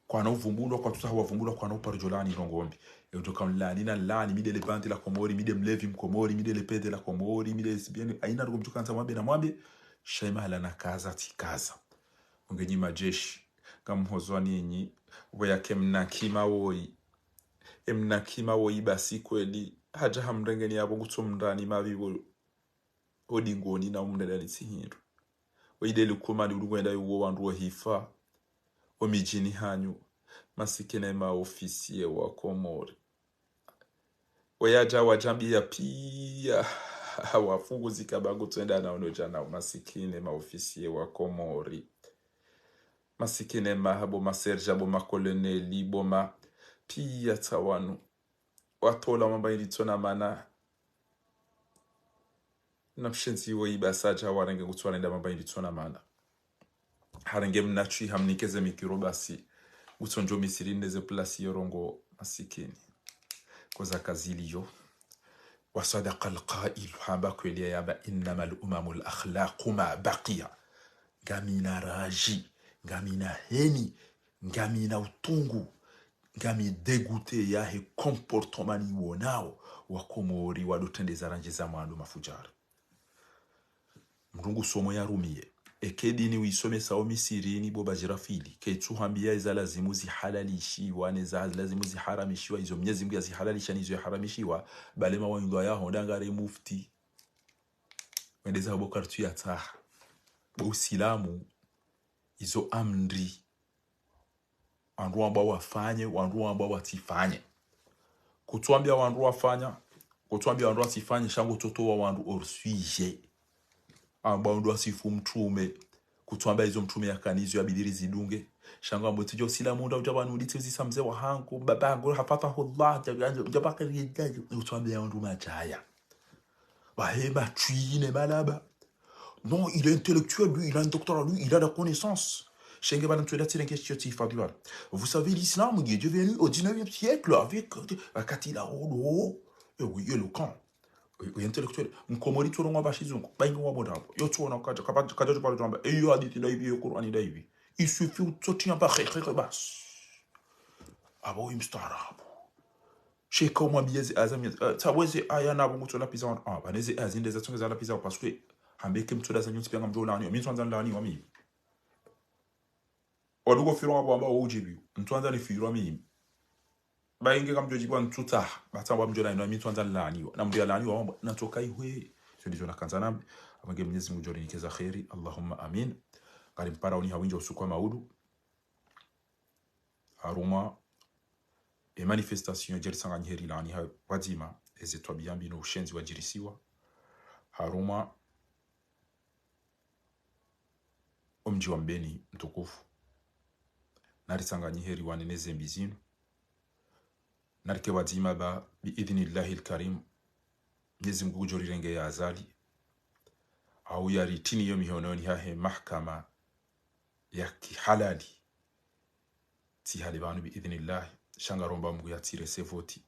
Kwana uvumbulwa, kwatsutsaha wavumbulwa, kwana uparidjo laani ndrongoo mbi. Eudjo kaunlaani na laani, mi nde le bandi la Komori, mi nde mlevi Mkomori, mi nde le pédé la Komori, mi nde lesbienne, haina ndrongoo mdjo kandza mwambe na mwambe, sha imahala na kaza tsi kaza. Ongenyi madjeshi, ngamhozwa ninyi, pvo yake mna kima woyi. Emna kima woyi basi kweli, hadja hamrengeni yapvo ngutso mndrani mapvi pvo, o dingoni na umndredani tsi hindru. Woyi nde lukumani ulungwenda yuwo wandru wohifa, o midjini hanyu, masikini ma officier wa Komori. Weyadja wadjambiya piya, wafunguzi kabangu tswenda na uno djana umasikini ma officier wa Komori. Masikini maha bo ma sergent, bo ma colonel, bo ma piya tsawanu. Watola mamba ilitsona mana. Na mshenzi woyi basi hadja warenge ngutso warenda mamba ilitsona mana. Harenge mna tswi hamnikeze mikiro basi. Ngutso ndjo Misiri neze plasi yorongowa masikini. Koza kaziliyo. وصدق القائل, hamba kweli yamba, إنما الأمم الأخلاق ما بقي. Ngamina raji, ngamina heni, ngamina utungu, ngami dégoûté yahe comportement niwonao, wa Komori wado trendeza randzi za mwando mafudjari. Mndru ngusomo yarumiye. Eka dini wisomesa o misirini bo bajirafili, ketsuhambia eza lazimu zihalalishiwa, neza lazimu ziharamishiwa, izo Mnyezi Mungu yazihalalisha, nizo yaharamishiwa, bale mawanyundo ya honda ngare mufti. Wendeza bo kartu ya tsaha. Bo usilamu, izo amri. Wandru wamba wafanye, wandru wamba watsifanye. Kutsuambia wandru wafanya, kutsuambia wandru watsifanye, sha ngo tsotowa wandru hors sujet. Amba wandru wasifu mtrume, kutsuambia izo mtrume yakanizo yabidi rizidunge. Sha ngo ambo tsidjo usilamu nda udja pvanu nditsi uzisa mze wahangu, babangu, hafadhahullah, dja-, dja-, dja-, kutsuambia wandru madjaya. Wahe matswine malaba. Non, il est intellectuel, lui, il a un doctorat, lui, il a la connaissance. Shenge bana mtsueda tsirenge shio tsi fadhila. Vous savez, l'islam, il est devenu au dix-neuvième siècle avec, euh, wakati la odo. Eh oui, éloquent. Oui, oui, intellectuel. Mkomori tsorongo ba shizungu. Baingi wa boda hapo. Yo tsuona kaja, kaja, kaja tuparo tuamba. Eh, yo hadisi nda hivi, yo Qur'ani nda hivi. Il suffit utsotia ba khe, khe, khe, bas. Abo imstarabu. Sheka umwambie ze aya za Mwenyezi, eh, tsawe ze aya nabo ngutso lapviza wanu. Ah, bane ze aya zinde za tsonge za lapviza, parce que hambe ke mtsoda za nyunsi pia ngamdjo laaniwa. Mi ntswandza nilaaniwa mimi. Waduko firwa wabo amba wo ujibiwa. Ntswandza nifirwa mimi. Bainge ngamdjo jibiwa ntsutsaha. Batsa wamdjo laaniwa, mi ntswandza nilaaniwa. Na mdru yalaaniwa wamba, natsoka ihwe. Sio ndizo nakandza nambe. Amwenge Mwenyezi Mungu djori nikeza kheri. Allahumma amin. Ngari mpara uni hawinja usuku wa maudu. Harumwa e manifestation djeri tsanganyiheri laani ha pvadzima, eze twabia mbi no ushenzi wadjirisiwa. Harumwa omdji wa Mbeni mtukufu. Nari tsanganyiheri wanene zembi zinu. Narike pvadzima ba bi idhnillahi lkarim. Mwenyezi Mungu kudjo rirenge ya Azali. Au yaritini yo mihononi hahe mahakama ya kihalali. Tsi hali pvanu bi idhnillahi. Sha ngaromba Mungu yatsirese voti.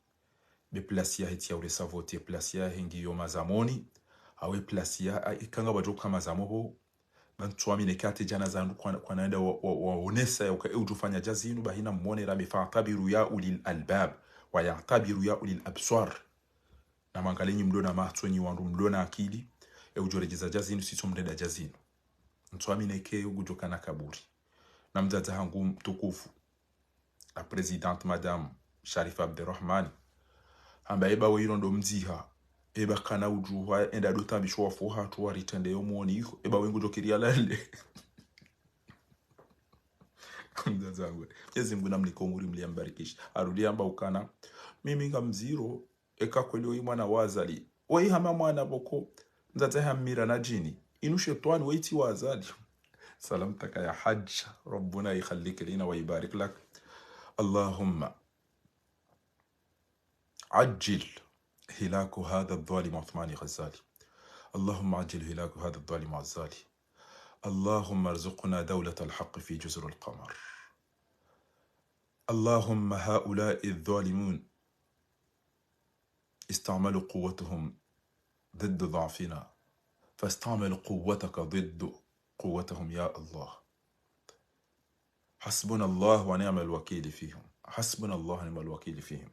Be plasi yahe tsi yauresa voti, e plasi yahe ngiyo mazamoni. Awe plasi ya, a, ikanga wadjo ka mazamo bo. Bantsu amine kate djana zandu kwa, kwa naenda wa, wa, waonesa ya uka e udjofanya dja zinu, bahina mwonera be fa'tabiru ya ulil albab, wa ya'tabiru ya ulil absar. Na mwangalie nyi mlo na matso, nyi wandru mlo na akili, e udjoredjeza dja zinu, sitso mrenda dja zinu. Ntsu amine ke ugudjokana kaburi. Na mdzadze hangu mtukufu, la présidente madame Sharifa Abderrahmane. Hamba eba we ilo ndo mdziha. Eba kana udjuha, enda do tambisho wafu hatru waritende yo mwoni iho. Eba we ngudjo kiria lale. Mdzadze hangu. Mwenyezi Mungu namnike umuri mli ambarikishe. Arudi amba ukana. Mimi ngamziro, eka kweli oyi mwana wa Azali. Oyi hama mwana boko, mdzadze hamira na djini. Inu shetwani, oyi tsi wa Azali. Salam taka ya Hajj. Rabbuna yakhallik lina wa yubarik lak. Allahumma ajil hilaku hadha dhalim Uthmani Ghazali. Allahumma ajil hilaku hadha dhalim Azali. Allahumma arzuqna dawlat al-haqq fi juzur al-qamar. اللهم هؤلاء الظالمون استعملوا قوتهم ضد ضعفنا، فاستعمل قوتك ضد قوتهم يا الله. حسبنا الله ونعم الوكيل فيهم. حسبنا الله ونعم الوكيل فيهم.